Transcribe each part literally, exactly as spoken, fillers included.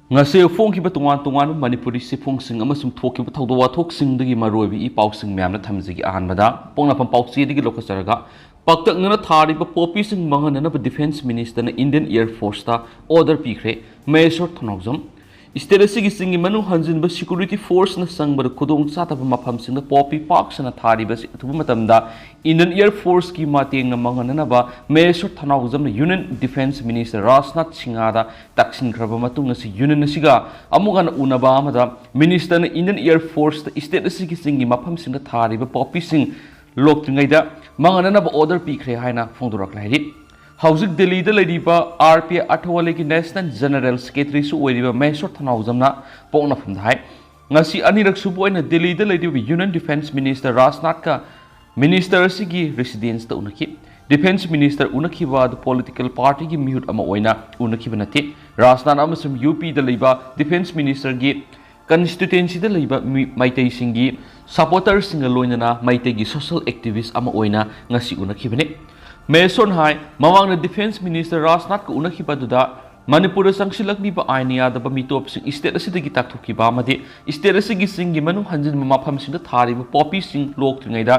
ꯉꯁꯤ ꯐꯣꯡꯈꯤꯕ ꯇꯣꯉꯥꯟ ꯇꯣꯉꯥꯟꯕ ꯃꯅꯤꯄꯨꯔꯤ ꯆꯦꯐꯣꯡꯁꯤꯡ ꯑꯃꯁꯨꯡ ꯊꯣꯛꯈꯤꯕ ꯊꯧꯗꯣꯛ ꯋꯥꯊꯣꯛꯁꯤꯡꯗꯒꯤ ꯃꯔꯨꯑꯣꯏꯕ ꯏ ꯄꯥꯎꯁꯤꯡ ꯃꯌꯥꯝꯅ ꯊꯝꯖꯒꯦ꯫ ꯑꯍꯥꯟꯕꯗ ꯄꯣꯛꯅꯐꯝ ꯄꯥꯎꯆꯦꯗꯒꯤ ꯂꯧꯈꯠꯆꯔꯒ, ꯄꯥꯛꯇꯛꯅꯅ ꯊꯥꯔꯤꯕ ꯄꯣꯄꯤꯁꯤꯡ ꯃꯥꯡꯍꯟꯅꯅꯕ ꯗꯤꯐꯦꯟꯁ ꯃꯤꯅꯤꯁꯇꯔꯅ ꯏꯟꯗꯤꯌꯟ ꯑꯦꯌꯔ ꯐꯣꯔꯁꯇ ꯑꯣꯔꯗꯔ ꯄꯤꯈ꯭ꯔꯦ꯫ ꯃꯍꯦꯁꯣꯔ ꯊꯧꯅꯥꯎꯖꯝ꯫ ꯏꯁꯇꯦꯠ ꯑꯁꯤꯒꯤ ꯆꯤꯡꯒꯤ ꯃꯅꯨꯡ ꯍꯟꯖꯤꯟꯕ ꯁꯦꯀ꯭ꯌꯨꯔꯤꯇꯤ ꯐꯣꯔꯁꯅ ꯆꯪꯕꯗ ꯈꯨꯗꯣꯡ ꯆꯥꯗꯕ ꯃꯐꯝꯁꯤꯡꯗ ꯄꯣꯄꯤ ꯄꯥꯛ ꯁꯟꯅ ꯊꯥꯔꯤꯕ ꯑꯁꯤ ꯑꯊꯨꯕ ꯃꯇꯝꯗ ꯏꯟꯗꯤꯌꯟ ꯑꯦꯌꯔ ꯐꯣꯔꯁꯀꯤ ꯃꯇꯦꯡꯅ ꯃꯥꯡꯍꯟꯅꯅꯕ ꯃꯍꯦꯁꯣꯔ ꯊꯧꯅꯥꯎꯖꯝꯅ ꯌꯨꯅꯤꯌꯟ ꯗꯤꯐꯦꯟꯁ ꯃꯤꯅꯤꯁꯇꯔ ꯔꯥꯖꯅꯥꯊ ꯁꯤꯡꯍꯗ ꯇꯛꯁꯤꯟꯈ꯭ꯔꯕ ꯃꯇꯨꯡ ꯑꯁꯤ ꯌꯨꯅꯤꯌꯟ ꯑꯁꯤꯒ ꯑꯃꯨꯛ ꯍꯟꯅ ꯎꯅꯕ ꯑꯃꯗ ꯃꯤꯅꯤꯁꯇꯔꯅ ꯏꯟꯗꯤꯌꯟ ꯑꯦꯌꯔ ꯐꯣꯔꯁꯇ ꯏꯁꯇꯦꯠ ꯑꯁꯤꯒꯤ ꯆꯤꯡꯒꯤ ꯃꯐꯝꯁꯤꯡꯗ ꯊꯥꯔꯤꯕ ꯄꯣꯄꯤꯁꯤꯡ ꯂꯣꯛꯇ꯭ꯔꯤꯉꯩꯗ ꯃꯥꯡꯍꯟꯅꯅꯕ ꯑꯣꯔꯗꯔ ꯄꯤꯈ꯭ꯔꯦ ꯍꯥꯏꯅ ꯐꯣꯡꯗꯣꯔꯛꯂꯦ ꯍꯥꯏꯔꯤ꯫ ꯍꯧꯖꯤꯛ ꯗꯦꯜꯂꯤꯗ ꯂꯩꯔꯤꯕ ꯑꯥꯔ ꯄꯤ ꯑꯥꯏ ꯑꯊꯋꯥꯂꯦꯒꯤ ꯅꯦꯁꯅꯦꯜ ꯖꯦꯅꯔꯦꯜ ꯁꯦꯀ꯭ꯔꯦꯇꯔꯤꯁꯨ ꯑꯣꯏꯔꯤꯕ ꯃꯍꯦꯁꯣꯔ ꯊꯧꯅꯥꯎꯖꯝꯅ ꯄꯣꯛꯅꯐꯝꯗ ꯍꯥꯏ, ꯉꯁꯤ ꯑꯅꯤꯔꯛ ꯁꯨꯕ ꯑꯣꯏꯅ ꯗꯦꯜꯂꯤꯗ ꯂꯩꯔꯤꯕ ꯌꯨꯅꯤꯌꯟ ꯗꯤꯐꯦꯟꯁ ꯃꯤꯅꯤꯁꯇꯔ ꯔꯥꯖꯅꯥꯊꯀ ꯃꯤꯅꯤꯁꯇꯔ ꯑꯁꯤꯒꯤ ꯔꯦꯁꯤꯗꯦꯟꯁꯇ ꯎꯅꯈꯤ꯫ ꯗꯤꯐꯦꯟꯁ ꯃꯤꯅꯤꯁꯇꯔ ꯎꯅꯈꯤꯕ ꯑꯗꯨ ꯄꯣꯂꯤꯇꯤꯀꯦꯜ ꯄꯥꯔꯇꯤꯒꯤ ꯃꯤꯍꯨꯠ ꯑꯃ ꯑꯣꯏꯅ ꯎꯅꯈꯤꯕ ꯅꯠꯇꯦ꯫ ꯔꯥꯖꯅꯥꯊ ꯑꯃꯁꯨꯡ ꯌꯨ ꯄꯤꯗ ꯂꯩꯕ ꯗꯤꯐꯦꯟꯁ ꯃꯤꯅꯤꯁꯇꯔꯒꯤ ꯀꯟꯁꯇꯤꯇ꯭ꯋꯦꯟꯁꯤꯗ ꯂꯩꯕ ꯃꯤ-, ꯃꯩꯇꯩꯁꯤꯡꯒꯤ ꯁꯄꯣꯔꯇꯔꯁꯤꯡꯒ ꯂꯣꯏꯅꯅ ꯃꯩꯇꯩꯒꯤ ꯁꯣꯁꯤꯌꯦꯜ ꯑꯦꯛꯇꯤꯚꯤꯁ꯭ꯠ ꯑꯃ ꯑꯣꯏꯅ ꯉꯁꯤ ꯎꯅꯈꯤꯕꯅꯤ꯫ ꯃꯍꯦꯁꯣꯔꯅ ꯍꯥꯏ, ꯃꯃꯥꯡꯗ ꯗꯤꯐꯦꯟꯁ ꯃꯤꯅꯤꯁꯇꯔ ꯔꯥꯖꯅꯥꯊꯀ ꯎꯅꯈꯤꯕ ꯑꯗꯨꯗ ꯃꯅꯤꯄꯨꯔꯗ ꯆꯪꯁꯤꯜꯂꯛꯂꯤꯕ ꯑꯥꯏꯟ ꯌꯥꯗꯕ ꯃꯤꯇꯣꯞꯁꯤꯡ ꯏꯁꯇꯦꯠ ꯑꯁꯤꯗꯒꯤ ꯇꯥꯛꯊꯣꯛꯈꯤꯕ ꯑꯃꯗꯤ ꯏꯁꯇꯦꯠ ꯑꯁꯤꯒꯤ ꯆꯤꯡꯒꯤ ꯃꯅꯨꯡ ꯍꯟꯖꯤꯟꯕ ꯃꯐꯝꯁꯤꯡꯗ ꯊꯥꯔꯤꯕ ꯄꯣꯄꯤꯁꯤꯡ ꯂꯣꯛꯇ꯭ꯔꯤꯉꯩꯗ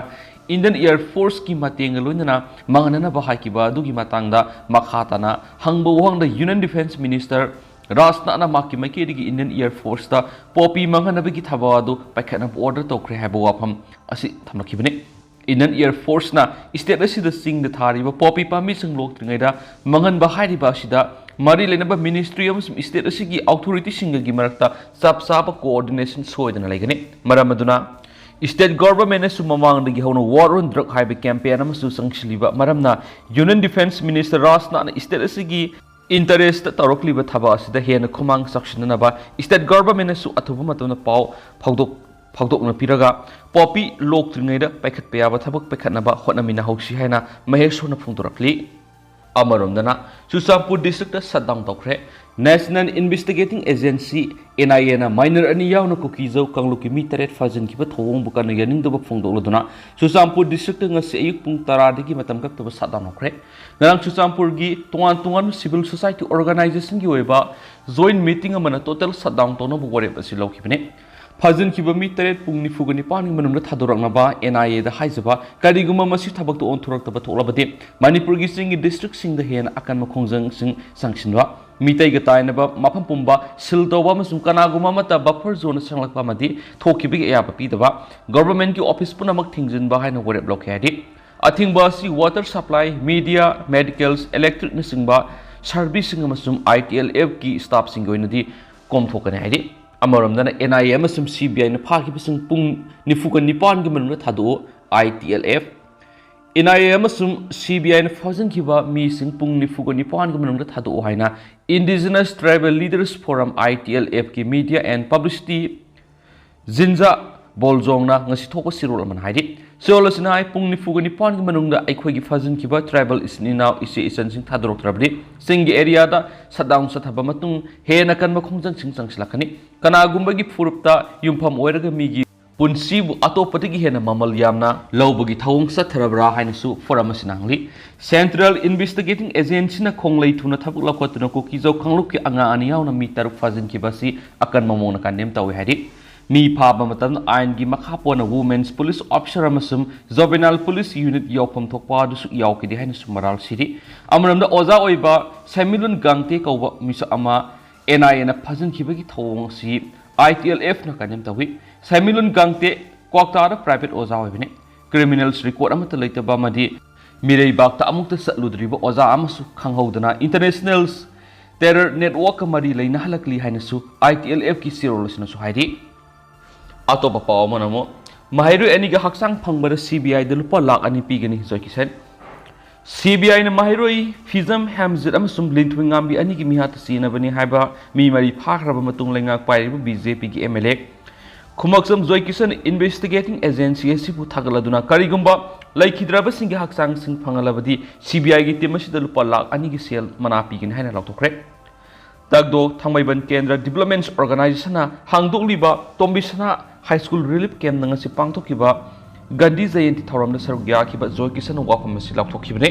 ꯏꯟꯗꯤꯌꯟ ꯑꯦꯌꯔ ꯐꯣꯔꯁꯀꯤ ꯃꯇꯦꯡꯒ ꯂꯣꯏꯅꯅ ꯃꯥꯡꯍꯟꯅꯅꯕ ꯍꯥꯏꯈꯤꯕ ꯑꯗꯨꯒꯤ ꯃꯇꯥꯡꯗ ꯃꯈꯥ ꯇꯥꯅ ꯍꯪꯕ ꯋꯥꯍꯪꯗ ꯌꯨꯅꯤꯌꯟ ꯗꯤꯐꯦꯟꯁ ꯃꯤꯅꯤꯁꯇꯔ ꯔꯥꯖꯅꯥꯊꯅ ꯃꯍꯥꯛꯀꯤ ꯃꯥꯏꯀꯩꯗꯒꯤ ꯏꯟꯗꯤꯌꯟ ꯑꯦꯌꯔ ꯐꯣꯔꯁꯇ ꯄꯣꯄꯤ ꯃꯥꯡꯍꯟꯅꯕꯒꯤ ꯊꯕꯛ ꯑꯗꯨ ꯄꯥꯏꯈꯠꯅꯕ ꯑꯣꯔꯗꯔ ꯇꯧꯈ꯭ꯔꯦ ꯍꯥꯏꯕ ꯋꯥꯐꯝ ꯑꯁꯤ ꯊꯝꯂꯛꯈꯤꯕꯅꯤ꯫ ꯏꯟꯗꯤꯌꯟ ꯑꯦꯌꯔ ꯐꯣꯔꯁꯅ ꯏꯁꯇꯦꯠ ꯑꯁꯤꯗ ꯆꯤꯡꯗ ꯊꯥꯔꯤꯕ ꯄꯣꯄꯤ ꯄꯥꯝꯕꯤꯁꯤꯡ ꯂꯣꯛꯇ꯭ꯔꯤꯉꯩꯗ ꯃꯥꯡꯍꯟꯕ ꯍꯥꯏꯔꯤꯕ ꯑꯁꯤꯗ ꯃꯔꯤ ꯂꯩꯅꯕ ꯃꯤꯅꯤꯁꯇ꯭ꯔꯤ ꯑꯃꯁꯨꯡ ꯏꯁꯇꯦꯠ ꯑꯁꯤꯒꯤ ꯑꯣꯊꯣꯔꯤꯇꯤꯁꯤꯡꯒꯒꯤ ꯃꯔꯛꯇ ꯆꯞ ꯆꯥꯕ ꯀꯣꯑꯣꯔꯗꯤꯅꯦꯁꯟ ꯁꯣꯏꯗꯅ ꯂꯩꯒꯅꯤ꯫ ꯃꯔꯝ ꯑꯗꯨꯅ ꯏꯁꯇꯦꯠ ꯒꯣꯚꯔꯟꯃꯦꯟꯠꯅꯁꯨ ꯃꯃꯥꯡꯗꯒꯤ ꯍꯧꯅ ꯋꯥꯔ ꯑꯣꯟ ꯗ꯭ꯔꯒ ꯍꯥꯏꯕ ꯀꯦꯝꯄꯦꯟ ꯑꯃꯁꯨ ꯆꯪꯁꯤꯜꯂꯤꯕ ꯃꯔꯝꯅ ꯌꯨꯅꯤꯌꯟ ꯗꯤꯐꯦꯟꯁ ꯃꯤꯅꯤꯁꯇꯔ ꯔꯥꯖꯅꯥꯊꯅ ꯏꯁꯇꯦꯠ ꯑꯁꯤꯒꯤ ꯏꯟꯇꯔꯦꯁꯇ ꯇꯧꯔꯛꯂꯤꯕ ꯊꯕꯛ ꯑꯁꯤꯗ ꯍꯦꯟꯅ ꯈꯨꯃꯥꯡ ꯆꯥꯎꯁꯤꯟꯅꯅꯕ ꯏꯁꯇꯦꯠ ꯒꯣꯚꯔꯟꯃꯦꯟꯠꯅꯁꯨ ꯑꯊꯨꯕ ꯃꯇꯝꯗ ꯄꯥꯎ ꯐꯥꯎꯗꯣꯛ-, ꯐꯥꯎꯗꯣꯛꯅ ꯄꯤꯔꯒ ꯄꯣꯄꯤ ꯂꯣꯛꯇ꯭ꯔꯤꯉꯩꯗ ꯄꯥꯏꯈꯠꯄ ꯌꯥꯕ ꯊꯕꯛ ꯄꯥꯏꯈꯠꯅꯕ ꯍꯣꯠꯅꯃꯤꯟꯅꯍꯧꯁꯤ ꯍꯥꯏꯅ ꯃꯍꯦꯁꯣꯔꯅ ꯐꯣꯡꯗꯣꯔꯛꯂꯤ꯫ ꯑꯃꯔꯣꯝꯗꯅ ꯆꯨꯔꯆꯥꯟꯄꯨꯔ ꯗꯤꯁꯇ꯭ꯔꯤꯛꯇ ꯁꯠ ꯗꯥꯎꯟ ꯇꯧꯈ꯭ꯔꯦ꯫ National Investigating Agency, N I A ꯅ minor ꯑꯅꯤ ꯌꯥꯎꯅ ꯀꯨꯀꯤꯖꯧ ꯀꯥꯡꯂꯨꯞꯀꯤ ꯃꯤ ꯇꯔꯦꯠ ꯐꯥꯖꯤꯟꯈꯤꯕ ꯊꯧꯑꯣꯡꯕꯨ ꯀꯟꯅ ꯌꯥꯅꯤꯡꯗꯕ ꯐꯣꯡꯗꯣꯛꯂꯗꯨꯅ ꯆꯨꯔꯆꯥꯟꯄꯨꯔ district ꯇ ꯉꯁꯤ ꯑꯌꯨꯛ ꯄꯨꯡ ꯇꯔꯥꯗꯒꯤ ꯃꯇꯝ ꯀꯛꯇꯕ shutdown ꯍꯧꯈ꯭ꯔꯦ꯫ ꯉꯔꯥꯡ ꯆꯨꯔꯆꯥꯟꯄꯨꯔꯒꯤ ꯇꯣꯉꯥꯟ ꯇꯣꯉꯥꯟꯕ civil society organization ꯒꯤ ꯑꯣꯏꯕ joint meeting ꯑꯃꯅ total shutdown ꯇꯧꯅꯕ ꯋꯥꯔꯦꯞ ꯑꯁꯤ ꯂꯧꯈꯤꯕꯅꯤ꯫ ꯐꯥꯖꯤꯟꯈꯤꯕ ꯃꯤ ꯇꯔꯦꯠ ꯄꯨꯡ ꯅꯤꯐꯨꯒ ꯅꯤꯄꯥꯟꯒꯤ ꯃꯅꯨꯡꯗ ꯊꯥꯗꯣꯔꯛꯅꯕ N I A ꯗ ꯍꯥꯏꯖꯕ, ꯀꯔꯤꯒꯨꯝꯕ ꯃꯁꯤ ꯊꯕꯛꯇ ꯑꯣꯟꯊꯣꯔꯛꯇꯕ ꯊꯣꯛꯂꯕꯗꯤ ꯃꯅꯤꯄꯨꯔꯒꯤ ꯆꯤꯡꯒꯤ district ꯁꯤꯡꯗ ꯍꯦꯟꯅ ꯑꯀꯟꯕ ꯈꯣꯡꯖꯪꯁꯤꯡ ꯆꯪꯁꯤꯟꯕ, ꯃꯤꯇꯩꯒ ꯇꯥꯏꯅꯕ ꯃꯐꯝ ꯄꯨꯝꯕ seal ꯇꯧꯕ ꯑꯃꯁꯨꯡ ꯀꯅꯥꯒꯨꯝꯕ ꯑꯃꯠꯇ buffer zone ꯗ ꯆꯪꯂꯛꯄ ꯑꯃꯗꯤ ꯊꯣꯛꯈꯤꯕꯒꯤ ꯑꯌꯥꯕ ꯄꯤꯗꯕ, government ꯀꯤ office ꯄꯨꯝꯅꯃꯛ ꯊꯤꯡꯖꯤꯟꯕ ꯍꯥꯏꯅ ꯋꯥꯔꯦꯞ ꯂꯧꯈꯤ ꯍꯥꯏꯔꯤ꯫ ꯑꯊꯤꯡꯕ ꯑꯁꯤ water supply, media, medicals, electric ꯅꯆꯤꯡꯕ service ꯁꯤꯡ ꯑꯃꯁꯨꯡ I T L F ꯀꯤ staff ꯁꯤꯡꯒꯤ ꯑꯣꯏꯅꯗꯤ ꯀꯣꯝꯊꯣꯛꯀꯅꯤ ꯍꯥꯏꯔꯤ꯫ ꯑꯃꯔꯣꯝꯗꯅ N I A ꯑꯃꯁꯨꯡ C B I ꯅ ꯐꯥꯈꯤꯕꯁꯤꯡ ꯄꯨꯡ ꯅꯤꯐꯨꯒ ꯅꯤꯄꯥꯟꯒꯤ ꯃꯅꯨꯡꯗ ꯊꯥꯗꯣꯛꯎ, I T L F꯫ N I A ꯑꯃꯁꯨꯡ C B I ꯅ ꯐꯥꯖꯤꯟꯈꯤꯕ ꯃꯤꯁꯤꯡ ꯄꯨꯡ ꯅꯤꯐꯨꯒ ꯅꯤꯄꯥꯟꯒꯤ ꯃꯅꯨꯡꯗ ꯊꯥꯗꯣꯛꯎ ꯍꯥꯏꯅ Indigenous Tribal Leaders Forum, I T L F ꯀꯤ media and publicity ꯖꯤꯟꯖꯥ ꯕꯣꯜꯖꯣꯡꯅ ꯉꯁꯤ ꯊꯣꯛꯄ ꯆꯦꯔꯣꯜ ꯑꯃꯅ ꯍꯥꯏꯔꯤ꯫ ꯆꯦꯔꯣꯜ ꯑꯁꯤꯅ ꯍꯥꯏ, ꯄꯨꯡ ꯅꯤꯐꯨꯒ ꯅꯤꯄꯥꯟꯒꯤ ꯃꯅꯨꯡꯗ ꯑꯩꯈꯣꯏꯒꯤ ꯐꯥꯖꯤꯟꯈꯤꯕ tribal ꯏꯆꯤꯟ ꯏꯅꯥꯎ, ꯏꯆꯦ ꯏꯆꯟꯁꯤꯡ ꯊꯥꯗꯣꯔꯛꯇ꯭ꯔꯕꯗꯤ ꯆꯤꯡꯒꯤ area ꯗ shutdown ꯆꯠꯊꯕ ꯃꯇꯨꯡ ꯍꯦꯟꯅ ꯀꯟꯕ ꯈꯣꯡꯖꯪꯁꯤꯡ ꯆꯪꯁꯤꯜꯂꯛꯀꯅꯤ꯫ ꯀꯅꯥꯒꯨꯝꯕꯒꯤ ꯐꯨꯔꯨꯞꯇ ꯌꯨꯝꯐꯝ ꯑꯣꯏꯔꯒ ꯃꯤꯒꯤ ꯄꯨꯟꯁꯤꯕꯨ ꯑꯇꯣꯞꯄꯗꯒꯤ ꯍꯦꯟꯅ ꯃꯃꯜ ꯌꯥꯝꯅ ꯂꯧꯕꯒꯤ ꯊꯧꯑꯣꯡ ꯆꯠꯊꯔꯕ꯭ꯔꯥ ꯍꯥꯏꯅꯁꯨ ꯐꯣꯔꯝ ꯑꯁꯤꯅ ꯍꯪꯂꯤ꯫ Central Investigating Agency ꯅ ꯈꯣꯡꯂꯩ ꯊꯨꯅ ꯊꯕꯛ ꯂꯧꯈꯠꯇꯨꯅ ꯀꯨꯀꯤꯖꯧ ꯀꯥꯡꯂꯨꯞꯀꯤ ꯑꯉꯥꯡ ꯑꯅꯤ ꯌꯥꯎꯅ ꯃꯤ ꯇꯔꯨꯛ ꯐꯥꯖꯤꯟꯈꯤꯕ ꯑꯁꯤ ꯑꯀꯟꯕ ꯃꯑꯣꯡꯗ condemn ꯇꯧꯏ ꯍꯥꯏꯔꯤ꯫ ꯃꯤ ꯐꯥꯕ ꯃꯇꯝꯗ ꯑꯥꯏꯟꯒꯤ ꯃꯈꯥ ꯄꯣꯟꯅ Women's Police Officer ꯑꯃꯁꯨꯡ Juvenile Police Unit ꯌꯥꯎꯐꯝ ꯊꯣꯛꯄ ꯑꯗꯨꯁꯨ ꯌꯥꯎꯈꯤꯗꯦ ꯍꯥꯏꯅꯁꯨ ꯃꯔꯥꯜ ꯁꯤꯔꯤ꯫ ꯑꯃꯔꯣꯝꯗ ꯑꯣꯖꯥ ꯑꯣꯏꯕ ꯁꯦꯃꯤꯂꯨꯟ ꯒꯥꯡꯇꯦ ꯀꯧꯕ ꯃꯤꯁꯛ ꯑꯃ N I A ꯅ ꯐꯥꯖꯤꯟꯈꯤꯕꯒꯤ ꯊꯧꯑꯣꯡ ꯑꯁꯤ I T L F ꯅ condemn ꯇꯧꯏ꯫ ꯁꯦꯃꯤꯂꯨꯟ ꯒꯥꯡꯇꯦ ꯀ꯭ꯋꯥꯛꯇꯥꯗ private ꯑꯣꯖꯥ ꯑꯣꯏꯕꯅꯤ꯫ Criminals record ꯑꯃꯠꯇ ꯂꯩꯇꯕ ꯑꯃꯗꯤ ꯃꯤꯔꯩꯕꯥꯛꯇ ꯑꯃꯨꯛꯇ ꯆꯠꯂꯨꯗ꯭ꯔꯤꯕ ꯑꯣꯖꯥ ꯑꯃꯁꯨ ꯈꯪꯍꯧꯗꯅ international terror network ꯀ ꯃꯔꯤ ꯂꯩꯅꯍꯜꯂꯛꯂꯤ ꯍꯥꯏꯅꯁꯨ I T L F ꯀꯤ ꯆꯦꯔꯣꯜ ꯑꯁꯤꯅꯁꯨ ꯍꯥꯏꯔꯤ꯫ ꯑꯇꯣꯞꯄ ꯄꯥꯎ ꯑꯃꯅ ꯑꯃꯨꯛ, ꯃꯍꯩꯔꯣꯏ ꯑꯅꯤꯒꯤ ꯍꯛꯆꯥꯡ ꯐꯪꯕꯗ C B I ꯗ ꯂꯨꯄꯥ ꯂꯥꯈ ꯑꯅꯤ ꯄꯤꯒꯅꯤ, ꯖꯣꯏ ꯀꯤꯁꯟ꯫ C B I ꯅ ꯃꯍꯩꯔꯣꯏ ꯐꯤꯖꯝ ꯍꯦꯝꯖꯤꯠ ꯑꯃꯁꯨꯡ ꯂꯤꯟꯊꯣꯏꯉꯥꯝꯕꯤ ꯑꯅꯤꯒꯤ ꯃꯤꯍꯥꯠꯇ ꯆꯦꯟꯅꯕꯅꯤ ꯍꯥꯏꯕ ꯃꯤ ꯃꯔꯤ ꯐꯥꯈ꯭ꯔꯕ ꯃꯇꯨꯡ ꯂꯩꯉꯥꯛ ꯄꯥꯏꯔꯤꯕ B J P ꯒꯤ M L A ꯈꯨꯃꯛꯆꯝ joy Kisan investigating agency ꯑꯁꯤꯕꯨ ꯊꯥꯒꯠꯂꯗꯨꯅ ꯀꯔꯤꯒꯨꯝꯕ ꯂꯩꯈꯤꯗ꯭ꯔꯕꯁꯤꯡꯒꯤ ꯍꯛꯆꯥꯡꯁꯤꯡ ꯐꯪꯍꯜꯂꯕꯗꯤ C B I ꯒꯤ team ꯑꯁꯤꯗ ꯂꯨꯄꯥ ꯂꯥꯈ ꯑꯅꯤꯒꯤ ꯁꯦꯜ ꯃꯅꯥ ꯄꯤꯒꯅꯤ ꯍꯥꯏꯅ ꯂꯥꯎꯊꯣꯛꯈ꯭ꯔꯦ꯫ ꯇꯒꯗꯣ ꯊꯥꯡꯃꯩꯕꯟ ꯀꯦꯟꯗ꯭ꯔ ꯗꯤꯕ꯭ꯂꯞꯃꯦꯟꯁ ꯑꯣꯔꯒꯅꯥꯏꯖꯦꯁꯟꯅ ꯍꯥꯡꯗꯣꯛꯂꯤꯕ ꯇꯣꯝꯕꯤꯁꯅꯥ ꯍꯥꯏ ꯁ꯭ꯀꯨꯜ ꯔꯤꯂꯤꯐ ꯀꯦꯝꯞꯅ ꯉꯁꯤ ꯄꯥꯡꯊꯣꯛꯈꯤꯕ ꯒꯥꯟꯙꯤ ꯖꯌꯟꯇꯤ ꯊꯧꯔꯝꯗ ꯁꯔꯨꯛ ꯌꯥꯈꯤꯕ ꯖꯣꯏ ꯀꯤꯁꯟꯅ ꯋꯥꯐꯝ ꯑꯁꯤ ꯂꯥꯎꯊꯣꯛꯈꯤꯕꯅꯤ꯫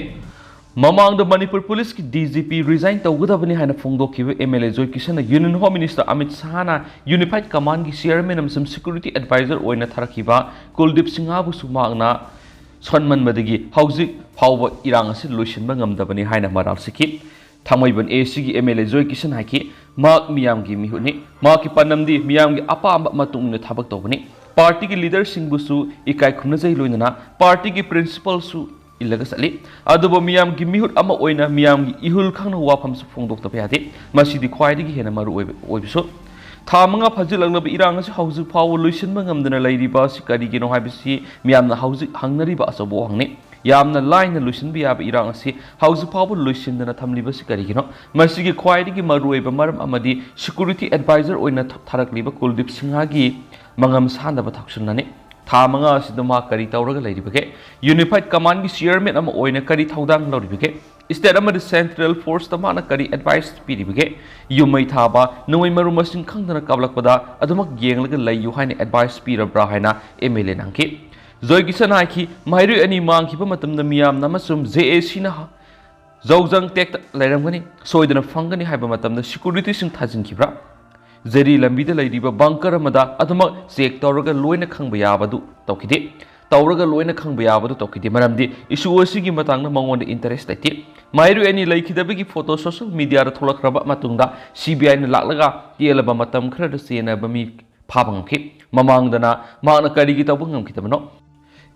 ꯃꯃꯥꯡꯗ ꯃꯅꯤꯄꯨꯔ ꯄꯨꯂꯤꯁꯀꯤ ꯗꯤ ꯖꯤ ꯄꯤ ꯔꯤꯖꯥꯏꯟ ꯇꯧꯒꯗꯕꯅꯤ ꯍꯥꯏꯅ ꯐꯣꯡꯗꯣꯛꯈꯤꯕ ꯑꯦꯝ ꯑꯦꯜ ꯑꯦ ꯖꯣꯏ ꯀꯤꯁꯟꯅ ꯌꯨꯅꯤꯌꯟ ꯍꯣꯝ ꯃꯤꯅꯤꯁꯇꯔ ꯑꯃꯤꯠ ꯁꯍꯥꯅ ꯌꯨꯅꯤꯐꯥꯏꯗ ꯀꯃꯥꯟꯒꯤ ꯆꯤꯌꯔꯃꯦꯟ ꯑꯃꯁꯨꯡ ꯁꯦꯀ꯭ꯌꯨꯔꯤꯇꯤ ꯑꯦꯗꯚꯥꯏꯖꯔ ꯑꯣꯏꯅ ꯊꯥꯔꯛꯈꯤꯕ ꯀꯨꯜꯗꯤꯞ ꯁꯤꯡꯍꯕꯨꯁꯨ ꯃꯍꯥꯛꯅ ꯁꯣꯟꯃꯟꯕꯗꯒꯤ ꯍꯧꯖꯤꯛ ꯐꯥꯎꯕ ꯏꯔꯥꯡ ꯑꯁꯤ ꯂꯣꯏꯁꯤꯟꯕ ꯉꯝꯗꯕꯅꯤ ꯍꯥꯏꯅ ꯃꯔꯥꯜ ꯁꯤꯈꯤ꯫ ꯊꯥꯡꯃꯩꯕꯟ ꯑꯦ ꯁꯤꯒꯤ ꯑꯦꯝ ꯑꯦꯜ ꯑꯦ ꯖꯣꯏ ꯀꯤꯁꯟ ꯍꯥꯏꯈꯤ, ꯃꯍꯥꯛ ꯃꯤꯌꯥꯝꯒꯤ ꯃꯤꯍꯨꯠꯅꯤ꯫ ꯃꯍꯥꯛꯀꯤ ꯄꯥꯟꯗꯝꯗꯤ ꯃꯤꯌꯥꯝꯒꯤ ꯑꯄꯥꯝꯕ ꯃꯇꯨꯡ ꯏꯟꯅ ꯊꯕꯛ ꯇꯧꯕꯅꯤ꯫ ꯄꯥꯔꯇꯤꯒꯤ ꯂꯤꯗꯔꯁꯤꯡꯕꯨꯁꯨ ꯏꯀꯥꯏ ꯈꯨꯝꯅꯖꯩ, ꯂꯣꯏꯅꯅ ꯄꯥꯔꯇꯤꯒꯤ ꯄ꯭ꯔꯤꯟꯁꯤꯄꯜꯁꯨ ꯏꯜꯂꯒ ꯆꯠꯂꯤ꯫ ꯑꯗꯨꯕꯨ ꯃꯤꯌꯥꯝꯒꯤ ꯃꯤꯍꯨꯠ ꯑꯃ ꯑꯣꯏꯅ ꯃꯤꯌꯥꯝꯒꯤ ꯏꯍꯨꯜ ꯈꯪꯅ ꯋꯥꯐꯝꯁꯨ ꯐꯣꯡꯗꯣꯛꯇꯕ ꯌꯥꯗꯦ꯫ ꯃꯁꯤꯗꯤ ꯈ꯭ꯋꯥꯏꯗꯒꯤ ꯍꯦꯟꯅ ꯃꯔꯨ ꯑꯣꯏꯕ ꯑꯣꯏꯕꯁꯨ꯫ ꯊꯥ ꯃꯉꯥ ꯐꯥꯖꯤꯜꯂꯛꯂꯕ ꯏꯔꯥꯡ ꯑꯁꯤ ꯍꯧꯖꯤꯛ ꯐꯥꯎꯕ ꯂꯣꯏꯁꯤꯟꯕ ꯉꯝꯗꯅ ꯂꯩꯔꯤꯕ ꯑꯁꯤ ꯀꯔꯤꯒꯤꯅꯣ ꯍꯥꯏꯕꯁꯤ ꯃꯤꯌꯥꯝꯅ ꯍꯧꯖꯤꯛ ꯍꯪꯅꯔꯤꯕ ꯑꯆꯧꯕ ꯋꯥꯍꯪꯅꯤ꯫ ꯌꯥꯝꯅ ꯂꯥꯏꯅ ꯂꯣꯏꯁꯤꯟꯕ ꯌꯥꯕ ꯏꯔꯥꯡ ꯑꯁꯤ ꯍꯧꯖꯤꯛ ꯐꯥꯎꯕ ꯂꯣꯏꯁꯤꯟꯗꯅ ꯊꯝꯂꯤꯕꯁꯤ ꯀꯔꯤꯒꯤꯅꯣ? ꯃꯁꯤꯒꯤ ꯈ꯭ꯋꯥꯏꯗꯒꯤ ꯃꯔꯨꯑꯣꯏꯕ ꯃꯔꯝ ꯑꯃꯗꯤ ꯁꯦꯀ꯭ꯌꯨꯔꯤꯇꯤ ꯑꯦꯗꯚꯥꯏꯖꯔ ꯑꯣꯏꯅ ꯊ-, ꯊꯥꯔꯛꯂꯤꯕ ꯀꯨꯜꯗꯤꯞ ꯁꯤꯡꯍꯒꯤ ꯃꯉꯝ ꯁꯥꯟꯗꯕ ꯊꯧꯁꯤꯜꯅꯅꯤ꯫ ꯊꯥ ꯃꯉꯥ ꯑꯁꯤꯗ ꯃꯍꯥꯛ ꯀꯔꯤ ꯇꯧꯔꯒ ꯂꯩꯔꯤꯕꯒꯦ? ꯌꯨꯅꯤꯐꯥꯏꯗ ꯀꯃꯥꯟꯒꯤ ꯆꯤꯌꯔꯃꯦꯟ ꯑꯃ ꯑꯣꯏꯅ ꯀꯔꯤ ꯊꯧꯗꯥꯡ ꯂꯧꯔꯤꯕꯒꯦ? ꯁ꯭ꯇꯦꯠ ꯑꯃꯗꯤ ꯁꯦꯟꯇ꯭ꯔꯦꯜ ꯐꯣꯔꯁꯇ ꯃꯥꯅ ꯀꯔꯤ ꯑꯦꯗꯚꯥꯏꯁ ꯄꯤꯔꯤꯕꯒꯦ? ꯌꯨꯝ ꯃꯩ ꯊꯥꯕ, ꯅꯣꯡꯃꯩ ꯃꯔꯨ ꯃꯁꯤꯡ ꯈꯪꯗꯅ ꯀꯥꯞꯂꯛꯄꯗ ꯑꯗꯨꯃꯛ ꯌꯦꯡꯂꯒ ꯂꯩꯌꯨ ꯍꯥꯏꯅ ꯑꯦꯗꯚꯥꯏꯁ ꯄꯤꯔꯕ꯭ꯔꯥ ꯍꯥꯏꯅ ꯑꯦꯝ ꯑꯦꯜ ꯑꯦꯅ ꯍꯪꯈꯤ꯫ ꯖꯣꯏ ꯀꯤꯁꯟ ꯍꯥꯏꯈꯤ, ꯃꯍꯩꯔꯣꯏ ꯑꯅꯤ ꯃꯥꯡꯈꯤꯕ ꯃꯇꯝꯗ ꯃꯤꯌꯥꯝꯅ ꯑꯃꯁꯨꯡ ꯖꯦ ꯑꯦ ꯁꯤꯅ ꯖꯧꯖꯪ ꯇꯦꯛꯇ ꯂꯩꯔꯝꯒꯅꯤ, ꯁꯣꯏꯗꯅ ꯐꯪꯒꯅꯤ ꯍꯥꯏꯕ ꯃꯇꯝꯗ ꯁꯦꯀ꯭ꯌꯨꯔꯤꯇꯤꯁꯤꯡ ꯊꯥꯖꯤꯟꯈꯤꯕ꯭ꯔꯥ? ꯖꯦꯔꯤ ꯂꯝꯕꯤꯗ ꯂꯩꯔꯤꯕ ꯕꯪꯀꯔ ꯑꯃꯗ ꯑꯗꯨꯃꯛ ꯆꯦꯛ ꯇꯧꯔꯒ ꯂꯣꯏꯅ ꯈꯪꯕ ꯌꯥꯕꯗꯨ ꯇꯧꯈꯤꯗꯦ꯫ ꯇꯧꯔꯒ ꯂꯣꯏꯅ ꯈꯪꯕ ꯌꯥꯕꯗꯨ ꯇꯧꯈꯤꯗꯦ꯫ ꯃꯔꯝꯗꯤ ꯏꯁꯨ ꯑꯁꯤꯒꯤ ꯃꯇꯥꯡꯗ ꯃꯉꯣꯟꯗ ꯏꯟꯇꯔꯦꯁ ꯂꯩꯇꯦ꯫ ꯃꯍꯩꯔꯣꯏ ꯑꯅꯤ ꯂꯩꯈꯤꯗꯕꯒꯤ ꯐꯣꯇꯣ ꯁꯣꯁꯤꯌꯦꯜ ꯃꯤꯗꯤꯌꯥꯗ ꯊꯣꯛꯂꯛꯈ꯭ꯔꯕ ꯃꯇꯨꯡꯗ ꯁꯤ ꯕꯤ ꯑꯥꯏꯅ ꯂꯥꯛꯂꯒ ꯇꯦꯜꯂꯕ ꯃꯇꯝ ꯈꯔꯗ ꯆꯦꯟꯅꯕ ꯃꯤ ꯐꯥꯕ ꯉꯝꯈꯤ꯫ ꯃꯃꯥꯡꯗꯅ ꯃꯍꯥꯛꯅ ꯀꯔꯤꯒꯤ ꯇꯧꯕ ꯉꯝꯈꯤꯗꯕꯅꯣ?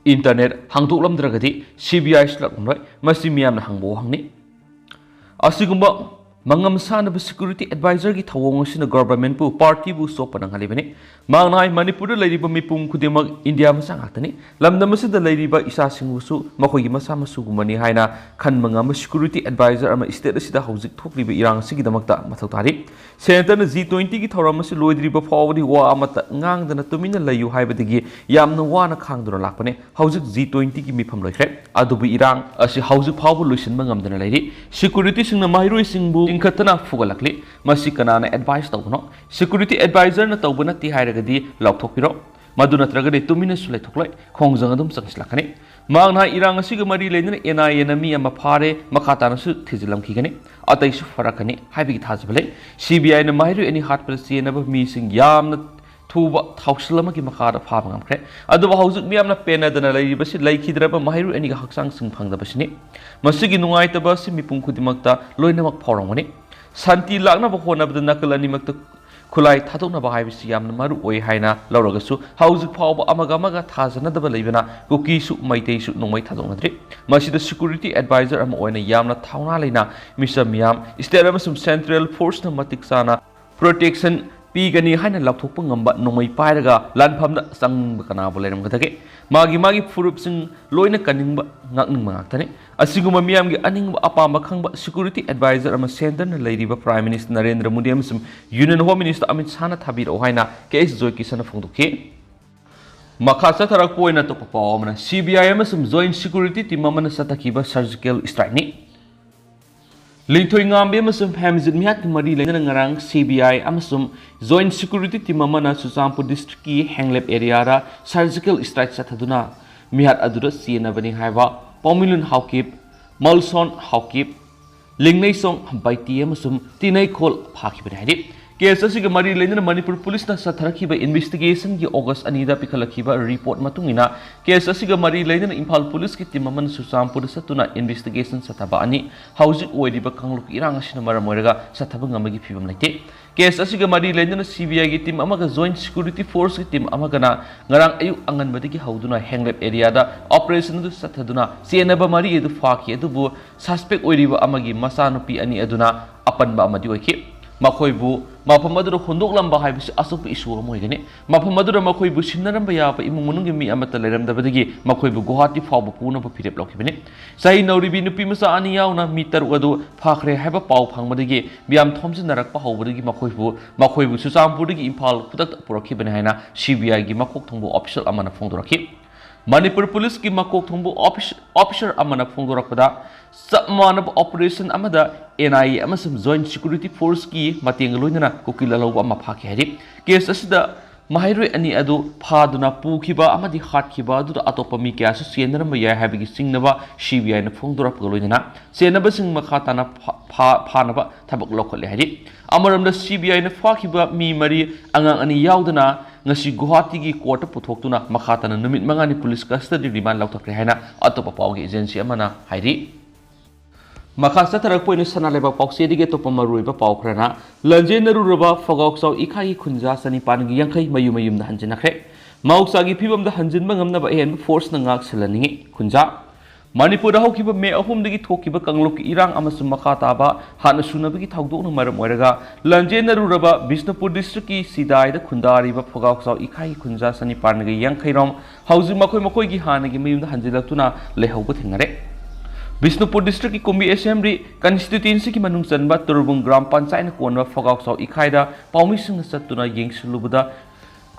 Internet ꯍꯥꯡꯗꯣꯛꯂꯝꯗ꯭ꯔꯒꯗꯤ C B ꯑꯥꯏꯁꯨ ꯂꯥꯛꯂꯝꯂꯣꯏ꯫ ꯃꯁꯤ ꯃꯤꯌꯥꯝꯅ ꯍꯪꯕ ꯋꯥꯍꯪꯅꯤ꯫ ꯑꯁꯤꯒꯨꯝꯕ ꯃꯉꯝ ꯁꯥꯟꯅꯕ ꯁꯦꯀ꯭ꯌꯨꯔꯤꯇꯤ ꯑꯦꯗꯚꯥꯏꯖꯔꯒꯤ ꯊꯧꯑꯣꯡ ꯑꯁꯤꯅ ꯒꯣꯚꯔꯟꯃꯦꯟꯠꯄꯨ, ꯄꯥꯔꯇꯤꯕꯨ ꯆꯣꯞꯄ ꯅꯪꯍꯜꯂꯤꯕꯅꯤ꯫ ꯃꯍꯥꯛꯅ ꯍꯥꯏ, ꯃꯅꯤꯄꯨꯔꯗ ꯂꯩꯔꯤꯕ ꯃꯤꯄꯨꯝ ꯈꯨꯗꯤꯡꯃꯛ ꯏꯟꯗꯤꯌꯥ ꯃꯆꯥ ꯉꯥꯛꯇꯅꯤ꯫ ꯂꯝꯗꯝ ꯑꯁꯤꯗ ꯂꯩꯔꯤꯕ ꯏꯆꯥꯁꯤꯡꯕꯨꯁꯨ ꯃꯈꯣꯏꯒꯤ ꯃꯆꯥ ꯃꯁꯨꯒꯨꯝꯕꯅꯤ ꯍꯥꯏꯅ ꯈꯟꯕ ꯉꯝꯕ ꯁꯦꯀ꯭ꯌꯨꯔꯤꯇꯤ ꯑꯦꯗꯚꯥꯏꯖꯔ ꯑꯃ ꯁ꯭ꯇꯦꯠ ꯑꯁꯤꯗ ꯍꯧꯖꯤꯛ ꯊꯣꯛꯂꯤꯕ ꯏꯔꯥꯡ ꯑꯁꯤꯒꯤꯗꯃꯛꯇ ꯃꯊꯧ ꯇꯥꯔꯤ꯫ ꯁꯦꯟꯇꯔꯅ ꯖꯤ ꯇ꯭ꯋꯦꯟꯇꯤꯒꯤ ꯊꯧꯔꯝ ꯑꯁꯤ ꯂꯣꯏꯗ꯭ꯔꯤꯕ ꯐꯥꯎꯕꯗꯤ ꯋꯥ ꯑꯃꯠꯇ ꯉꯥꯡꯗꯅ ꯇꯨꯃꯤꯟꯅ ꯂꯩꯌꯨ ꯍꯥꯏꯕꯗꯒꯤ ꯌꯥꯝꯅ ꯋꯥꯅ ꯈꯥꯡꯗꯨꯅ ꯂꯥꯛꯄꯅꯤ꯫ ꯍꯧꯖꯤꯛ ꯖꯤ ꯇ꯭ꯋꯦꯟꯇꯤꯒꯤ ꯃꯤꯐꯝ ꯂꯣꯏꯈ꯭ꯔꯦ, ꯑꯗꯨꯕꯨ ꯏꯔꯥꯡ ꯑꯁꯤ ꯍꯧꯖꯤꯛ ꯐꯥꯎꯕ ꯂꯣꯏꯁꯤꯟꯕ ꯉꯝꯗꯅ ꯂꯩꯔꯤ꯫ ꯁꯦꯀ꯭ꯌꯨꯔꯤꯇꯤꯁꯤꯡꯅ ꯃꯍꯩꯔꯣꯏꯁꯤꯡꯕꯨ ꯆꯤꯡꯈꯠꯇꯅ ꯐꯨꯒꯠꯂꯛꯂꯤ꯫ ꯃꯁꯤ ꯀꯅꯥꯅ ꯑꯦꯗꯚꯥꯏꯁ ꯇꯧꯕꯅꯣ? ꯁꯦꯀ꯭ꯌꯨꯔꯤꯇꯤ ꯑꯦꯗꯚꯥꯏꯖꯔꯅ ꯇꯧꯕ ꯅꯠꯇꯦ ꯍꯥꯏꯔꯒꯗꯤ ꯂꯥꯎꯊꯣꯛꯄꯤꯔꯣ꯫ ꯃꯗꯨ ꯅꯠꯇ꯭ꯔꯒꯗꯤ ꯇꯨꯃꯤꯟꯅꯁꯨ ꯂꯩꯊꯣꯛꯂꯣꯏ, ꯈꯣꯡꯖꯪ ꯑꯗꯨꯝ ꯆꯪꯁꯤꯜꯂꯛꯀꯅꯤ꯫ ꯃꯍꯥꯛꯅ ꯏꯔꯥꯡ ꯑꯁꯤꯒ ꯃꯔꯤ ꯂꯩꯅꯅ ꯑꯦꯟ ꯑꯥꯏ ꯑꯦꯅ ꯃꯤ ꯑꯃ ꯐꯥꯔꯦ, ꯃꯈꯥ ꯇꯥꯅꯁꯨ ꯊꯤꯖꯤꯜꯂꯝꯈꯤꯒꯅꯤ, ꯑꯇꯩꯁꯨ ꯐꯔꯛꯀꯅꯤ ꯍꯥꯏꯕꯒꯤ ꯊꯥꯖꯕ ꯂꯩ꯫ ꯁꯤ ꯕꯤ ꯑꯥꯏꯅ ꯃꯍꯩꯔꯣꯏ ꯑꯅꯤ ꯍꯥꯠꯄꯗ ꯆꯦꯟꯅꯕ ꯃꯤꯁꯤꯡ ꯌꯥꯝꯅ ꯊꯨꯕ ꯊꯧꯁꯤꯜ ꯑꯃꯒꯤ ꯃꯈꯥꯗ ꯐꯥꯕ ꯉꯝꯈ꯭ꯔꯦ꯫ ꯑꯗꯨꯕꯨ ꯍꯧꯖꯤꯛ ꯃꯤꯌꯥꯝꯅ ꯄꯦꯟꯅꯗꯅ ꯂꯩꯔꯤꯕꯁꯤ ꯂꯩꯈꯤꯗ꯭ꯔꯕ ꯃꯍꯩꯔꯣꯏ ꯑꯅꯤꯒꯤ ꯍꯛꯆꯥꯡꯁꯤꯡ ꯐꯪꯗꯕꯁꯤꯅꯤ꯫ ꯃꯁꯤꯒꯤ ꯅꯨꯡꯉꯥꯏꯇꯕ ꯑꯁꯤ ꯃꯤꯄꯨꯝ ꯈꯨꯗꯤꯡꯃꯛꯇ ꯂꯣꯏꯅꯃꯛ ꯐꯥꯎꯔꯝꯒꯅꯤ꯫ ꯁꯥꯟꯇꯤ ꯂꯥꯛꯅꯕ ꯍꯣꯠꯅꯕꯗ ꯅꯥꯀꯜ ꯑꯅꯤꯃꯛꯇ ꯈꯨꯠꯂꯥꯏ ꯊꯥꯗꯣꯛꯅꯕ ꯍꯥꯏꯕꯁꯤ ꯌꯥꯝꯅ ꯃꯔꯨ ꯑꯣꯏ ꯍꯥꯏꯅ ꯂꯧꯔꯒꯁꯨ, ꯍꯧꯖꯤꯛ ꯐꯥꯎꯕ ꯑꯃꯒ ꯑꯃꯒ ꯊꯥꯖꯅꯗꯕ ꯂꯩꯕꯅ ꯀꯨꯀꯤꯁꯨ ꯃꯩꯇꯩꯁꯨ ꯅꯣꯡꯃꯩ ꯊꯥꯗꯣꯛꯅꯗ꯭ꯔꯤ꯫ ꯃꯁꯤꯗ ꯁꯦꯀ꯭ꯌꯨꯔꯤꯇꯤ ꯑꯦꯗꯚꯥꯏꯖꯔ ꯑꯃ ꯑꯣꯏꯅ ꯌꯥꯝꯅ ꯊꯧꯅꯥ ꯂꯩꯅ ꯃꯤꯆꯝ ꯃꯤꯌꯥꯝ, ꯁ꯭ꯇꯦꯠ ꯑꯃꯁꯨꯡ ꯁꯦꯟꯇ꯭ꯔꯦꯜ ꯐꯣꯔꯁꯅ ꯃꯇꯤꯛ ꯆꯥꯅ ꯄ꯭ꯔꯣꯇꯦꯛꯁꯟ ꯄꯤꯒꯅꯤ ꯍꯥꯏꯅ ꯂꯥꯎꯊꯣꯛꯄ ꯉꯝꯕ ꯅꯣꯡꯃꯩ ꯄꯥꯏꯔꯒ ꯂꯥꯟꯐꯝꯗ ꯆꯪꯅꯤꯡꯕ ꯀꯅꯥꯕꯨ ꯂꯩꯔꯝꯒꯗꯒꯦ? ꯃꯥꯒꯤ ꯃꯥꯒꯤ ꯐꯨꯔꯨꯞꯁꯤꯡ ꯂꯣꯏꯅ ꯀꯟꯅꯤꯡꯕ, ꯉꯥꯛꯅꯤꯡꯕ ꯉꯥꯛꯇꯅꯤ꯫ ꯑꯁꯤꯒꯨꯝꯕ ꯃꯤꯌꯥꯝꯒꯤ ꯑꯅꯤꯡꯕ ꯑꯄꯥꯝꯕ ꯈꯪꯕ ꯁꯦꯀ꯭ꯌꯨꯔꯤꯇꯤ ꯑꯦꯗꯚꯥꯏꯖꯔ ꯑꯃ ꯁꯦꯟꯇꯔꯅ ꯂꯩꯔꯤꯕ ꯄ꯭ꯔꯥꯏꯝ ꯃꯤꯅꯤꯁꯇꯔ ꯅꯔꯦꯟꯗ꯭ꯔ ꯃꯣꯗꯤ ꯑꯃꯁꯨꯡ ꯌꯨꯅꯤꯌꯟ ꯍꯣꯝ ꯃꯤꯅꯤꯁꯇꯔ ꯑꯃꯤꯠ ꯁꯥꯍꯅ ꯊꯥꯕꯤꯔꯛꯎ ꯍꯥꯏꯅ ꯀꯦ ꯑꯦꯁ ꯖꯣꯏ ꯀꯤꯁꯟꯅ ꯐꯣꯡꯗꯣꯛꯈꯤ꯫ ꯃꯈꯥ ꯆꯠꯊꯔꯛꯄ ꯑꯣꯏꯅ ꯑꯇꯣꯞꯄ ꯄꯥꯎ ꯑꯃꯅ, ꯁꯤ ꯕꯤ ꯑꯥꯏ ꯑꯃꯁꯨꯡ ꯖꯣꯏꯟꯠ ꯁꯦꯀ꯭ꯌꯨꯔꯤꯇꯤ ꯇꯤꯝ ꯑꯃꯅ ꯆꯠꯊꯈꯤꯕ ꯁꯔꯖꯤꯀꯦꯜ ꯁ꯭ꯇ꯭ꯔꯥꯏꯛꯅꯤ꯫ ꯂꯤꯡꯊꯣꯏ ꯉꯥꯝꯕꯤ ꯑꯃꯁꯨꯡ ꯍꯦꯝꯖꯤꯠ ꯃꯤꯍꯥꯠꯀꯤ ꯃꯔꯤ ꯂꯩꯅꯅ ꯉꯔꯥꯡ ꯁꯤ ꯕꯤ ꯑꯥꯏ ꯑꯃꯁꯨꯡ ꯖꯣꯏꯟꯠ ꯁꯦꯀ꯭ꯌꯨꯔꯤꯇꯤ ꯇꯤꯝ ꯑꯃꯅ ꯆꯨꯔꯆꯥꯟꯄꯨꯔ ꯗꯤꯁꯇ꯭ꯔꯤꯛꯀꯤ ꯍꯦꯡꯂꯦꯞ ꯑꯦꯔꯤꯌꯥꯗ ꯁꯔꯖꯤꯀꯦꯜ ꯁ꯭ꯇ꯭ꯔꯥꯏꯛ ꯆꯠꯊꯗꯨꯅ ꯃꯤꯍꯥꯠ ꯑꯗꯨꯗ ꯆꯦꯟꯅꯕꯅꯤ ꯍꯥꯏꯕ ꯄꯥꯎꯃꯤꯂꯨꯟ ꯍꯥꯎꯀꯤꯞ, ꯃꯜꯁꯣꯟ ꯍꯥꯎꯀꯤꯞ, ꯂꯤꯡꯅꯩꯁꯣꯡ ꯕꯥꯏꯇꯤ ꯑꯃꯁꯨꯡ ꯇꯤꯅꯩꯈꯣꯜ ꯐꯥꯈꯤꯕꯅꯤ ꯍꯥꯏꯔꯤ꯫ ꯀꯦꯁ ꯑꯁꯤꯒ ꯃꯔꯤ ꯂꯩꯅꯅ ꯃꯅꯤꯄꯨꯔ ꯄꯨꯂꯤꯁꯅ ꯆꯠꯊꯔꯛꯈꯤꯕ ꯏꯟꯚꯦꯁꯇꯤꯒꯦꯁꯟꯒꯤ ꯑꯣꯒꯁ ꯑꯅꯤꯗ ꯄꯤꯈꯠꯂꯛꯈꯤꯕ ꯔꯤꯄꯣꯔꯠ ꯃꯇꯨꯡ ꯏꯟꯅ, ꯀꯦꯁ ꯑꯁꯤꯒ ꯃꯔꯤ ꯂꯩꯅꯅ ꯏꯝꯐꯥꯜ ꯄꯨꯂꯤꯁꯀꯤ ꯇꯤꯝ ꯑꯃꯅ ꯆꯨꯔꯆꯥꯟꯄꯨꯔꯗ ꯆꯠꯇꯨꯅ ꯏꯟꯚꯦꯁꯇꯤꯒꯦꯁꯟ ꯆꯠꯊꯕ ꯑꯅꯤ ꯍꯧꯖꯤꯛ ꯑꯣꯏꯔꯤꯕ ꯀꯥꯡꯂꯨꯞꯀꯤ ꯏꯔꯥꯡ ꯑꯁꯤꯅ ꯃꯔꯝ ꯑꯣꯏꯔꯒ ꯆꯠꯊꯕ ꯉꯝꯕꯒꯤ ꯐꯤꯕꯝ ꯂꯩꯇꯦ꯫ ꯀꯦꯁ ꯑꯁꯤꯒ ꯃꯔꯤ ꯂꯩꯅꯅ ꯁꯤ ꯕꯤ ꯑꯥꯏꯒꯤ ꯇꯤꯝ ꯑꯃꯒ ꯖꯣꯏꯟꯠ ꯁꯦꯀ꯭ꯌꯨꯔꯤꯇꯤ ꯐꯣꯔꯁꯀꯤ ꯇꯤꯝ ꯑꯃꯒꯅ ꯉꯔꯥꯡ ꯑꯌꯨꯛ ꯑꯉꯟꯕꯗꯒꯤ ꯍꯧꯗꯨꯅ ꯍꯦꯡꯂꯦꯞ ꯑꯦꯔꯤꯌꯥꯗ ꯑꯣꯄꯔꯦꯁꯟ ꯑꯗꯨ ꯆꯠꯊꯗꯨꯅ ꯆꯦꯟꯅꯕ ꯃꯔꯤ ꯑꯗꯨ ꯐꯥꯈꯤ꯫ ꯑꯗꯨꯕꯨ ꯁꯁꯄꯦꯛ ꯑꯣꯏꯔꯤꯕ ꯑꯃꯒꯤ ꯃꯆꯥꯅꯨꯄꯤ ꯑꯅꯤ ꯑꯗꯨꯅ ꯑꯄꯟꯕ ꯑꯃꯗꯤ ꯑꯣꯏꯈꯤ꯫ ꯃꯈꯣꯏꯕꯨ ꯃꯐꯝ ꯑꯗꯨꯗ ꯍꯨꯟꯗꯣꯛꯂꯝꯕ ꯍꯥꯏꯕꯁꯤ ꯑꯆꯧꯕ ꯏꯁꯨ ꯑꯃ ꯑꯣꯏꯒꯅꯤ꯫ ꯃꯐꯝ ꯑꯗꯨꯗ ꯃꯈꯣꯏꯕꯨ ꯁꯤꯟꯅꯔꯝꯕ ꯌꯥꯕ ꯏꯃꯨꯡ ꯃꯅꯨꯡꯒꯤ ꯃꯤ ꯑꯃꯠꯇ ꯂꯩꯔꯝꯗꯕꯗꯒꯤ ꯃꯈꯣꯏꯕꯨ ꯒꯨꯋꯥꯍꯥꯇꯤ ꯐꯥꯎꯕ ꯄꯨꯅꯕ ꯐꯤꯔꯦꯞ ꯂꯧꯈꯤꯕꯅꯤ꯫ ꯆꯍꯤ ꯅꯧꯔꯤꯕꯤ ꯅꯨꯄꯤ ꯃꯆꯥ ꯑꯅꯤ ꯌꯥꯎꯅ ꯃꯤ ꯇꯔꯨꯛ ꯑꯗꯨ ꯐꯥꯈ꯭ꯔꯦ ꯍꯥꯏꯕ ꯄꯥꯎ ꯐꯪꯕꯗꯒꯤ ꯃꯤꯌꯥꯝ ꯊꯣꯝꯖꯤꯟꯅꯔꯛꯄ ꯍꯧꯕꯗꯒꯤ ꯃꯈꯣꯏꯕꯨ, ꯃꯈꯣꯏꯕꯨ ꯆꯨꯔꯆꯥꯟꯄꯨꯔꯗꯒꯤ ꯏꯝꯐꯥꯜ ꯈꯨꯗꯛꯇ ꯄꯨꯔꯛꯈꯤꯕꯅꯤ ꯍꯥꯏꯅ ꯁꯤ ꯕꯤ ꯑꯥꯏꯒꯤ ꯃꯀꯣꯛ ꯊꯣꯡꯕ ꯑꯣꯐꯤꯁꯤꯌꯦꯜ ꯑꯃꯅ ꯐꯣꯡꯗꯣꯔꯛꯈꯤ꯫ ꯃꯅꯤꯄꯨꯔ ꯄꯨꯂꯤꯁꯀꯤ ꯃꯀꯣꯛ ꯊꯣꯡꯕ ꯑꯣꯐꯤꯁ-, ꯑꯣꯐꯤꯁꯔ ꯑꯃꯅ ꯐꯣꯡꯗꯣꯔꯛꯄꯗ, ꯆꯞ ꯃꯥꯟꯅꯕ ꯑꯣꯄꯔꯦꯁꯟ ꯑꯃꯗ ꯑꯦꯟ ꯑꯥꯏ ꯑꯦ ꯑꯃꯁꯨꯡ ꯖꯣꯏꯟꯠ ꯁꯦꯀ꯭ꯌꯨꯔꯤꯇꯤ ꯐꯣꯔꯁꯀꯤ ꯃꯇꯦꯡꯒ ꯂꯣꯏꯅꯅ ꯀꯨꯀꯤ ꯂꯥꯜꯍꯧꯕ ꯑꯃ ꯐꯥꯈꯤ ꯍꯥꯏꯔꯤ꯫ ꯀꯦꯁ ꯑꯁꯤꯗ ꯃꯍꯩꯔꯣꯏ ꯑꯅꯤ ꯑꯗꯨ ꯐꯥꯗꯨꯅ ꯄꯨꯈꯤꯕ ꯑꯃꯗꯤ ꯍꯥꯠꯈꯤꯕ ꯑꯗꯨꯗ ꯑꯇꯣꯞꯄ ꯃꯤ ꯀꯌꯥꯁꯨ ꯆꯦꯟꯅꯔꯝꯕ ꯌꯥꯏ ꯍꯥꯏꯕꯒꯤ ꯆꯤꯡꯅꯕ ꯁꯤ ꯕꯤ ꯑꯥꯏꯅ ꯐꯣꯡꯗꯣꯔꯛꯄꯒ ꯂꯣꯏꯅꯅ ꯆꯦꯟꯅꯕꯁꯤꯡ ꯃꯈꯥ ꯇꯥꯅ ꯐꯥ-, ꯐꯥ-, ꯐꯥꯅꯕ ꯊꯕꯛ ꯂꯧꯈꯠꯂꯦ ꯍꯥꯏꯔꯤ꯫ ꯑꯃꯔꯣꯝꯗ ꯁꯤ ꯕꯤ ꯑꯥꯏꯅ ꯐꯥꯈꯤꯕ ꯃꯤ ꯃꯔꯤ, ꯑꯉꯥꯡ ꯑꯅꯤ ꯌꯥꯎꯗꯅ, ꯉꯁꯤ ꯒꯨꯋꯥꯍꯥꯇꯤꯒꯤ ꯀꯣꯔꯠꯇ ꯄꯨꯊꯣꯛꯇꯨꯅ ꯃꯈꯥ ꯇꯥꯅ ꯅꯨꯃꯤꯠ ꯃꯉꯥꯅꯤ ꯄꯨꯂꯤꯁ ꯀꯁꯇꯗꯤ ꯔꯤꯃꯥꯟ ꯂꯧꯊꯣꯛꯈ꯭ꯔꯦ ꯍꯥꯏꯅ ꯑꯇꯣꯞꯄ ꯄꯥꯎꯒꯤ ꯑꯦꯖꯦꯟꯁꯤ ꯑꯃꯅ ꯍꯥꯏꯔꯤ꯫ ꯃꯈꯥ ꯆꯠꯊꯔꯛꯄ ꯑꯣꯏꯅ ꯁꯅꯥ ꯂꯩꯕꯥꯛ ꯄꯥꯎꯆꯦꯗꯒꯤ ꯑꯇꯣꯞꯄ ꯃꯔꯨꯑꯣꯏꯕ ꯄꯥꯎ ꯈꯔꯅ, ꯂꯟꯖꯦꯟꯅꯔꯨꯔꯕ ꯐꯒꯥꯎꯆꯥꯎ ꯏꯈꯥꯒꯤ ꯈꯨꯟꯖꯥ ꯆꯅꯤꯄꯥꯟꯒ ꯌꯥꯡꯈꯩ ꯃꯌꯨꯝ ꯃꯌꯨꯝꯗ ꯍꯟꯖꯤꯟꯅꯈ꯭ꯔꯦ꯫ ꯃꯍꯧꯁꯥꯒꯤ ꯐꯤꯕꯝꯗ ꯍꯟꯖꯤꯟꯕ ꯉꯝꯅꯕ ꯑꯍꯦꯟꯕ ꯐꯣꯔꯁꯅ ꯉꯥꯛ ꯁꯦꯜꯍꯟꯅꯤꯡꯏ꯫ ꯈꯨꯟꯖꯥ꯫ ꯃꯅꯤꯄꯨꯔꯗ ꯍꯧꯈꯤꯕ ꯃꯦ ꯑꯍꯨꯝꯗꯒꯤ ꯊꯣꯛꯈꯤꯕ ꯀꯥꯡꯂꯨꯞꯀꯤ ꯏꯔꯥꯡ ꯑꯃꯁꯨꯡ ꯃꯈꯥ ꯇꯥꯕ ꯍꯥꯟꯅ ꯁꯨꯅꯕꯒꯤ ꯊꯧꯗꯣꯛꯅ ꯃꯔꯝ ꯑꯣꯏꯔꯒ, ꯂꯟꯖꯦꯟꯅꯔꯨꯔꯕ ꯕꯤꯁꯅꯨꯄꯨꯔ ꯗꯤꯁꯇ꯭ꯔꯤꯛꯀꯤ ꯁꯤꯗꯥꯏꯗ ꯈꯨꯟꯗꯥꯔꯤꯕ ꯐꯒꯥꯎꯆꯥꯎ ꯏꯈꯥꯒꯤ ꯈꯨꯟꯖꯥ ꯆꯅꯤꯄꯥꯟꯒ ꯌꯥꯡꯈꯩ ꯔꯣꯝ ꯍꯧꯖꯤꯛ ꯃꯈꯣꯏ ꯃꯈꯣꯏꯒꯤ ꯍꯥꯟꯅꯒꯤ ꯃꯌꯨꯝꯗ ꯍꯟꯖꯤꯜꯂꯛꯇꯨꯅ ꯂꯩꯍꯧꯕ ꯊꯦꯡꯅꯔꯦ꯫ ꯕꯤꯁꯅꯨꯄꯨꯔ ꯗꯤꯁꯇ꯭ꯔꯤꯛꯀꯤ ꯀꯨꯝꯕꯤ ꯑꯦꯁꯦꯝꯕ꯭ꯂꯤ ꯀꯟꯁꯇꯤꯇ꯭ꯌꯨꯟꯁꯤꯒꯤ ꯃꯅꯨꯡ ꯆꯟꯕ ꯇꯨꯔꯕꯨꯡ ꯒ꯭ꯔꯥꯝ ꯄꯟꯆꯥꯌꯠꯅ ꯀꯣꯟꯕ ꯐꯒꯥꯎꯆꯥꯎ ꯏꯈꯥꯏꯗ ꯄꯥꯎꯃꯤꯁꯤꯡꯅ ꯆꯠꯇꯨꯅ ꯌꯦꯡꯁꯤꯜꯂꯨꯕꯗ,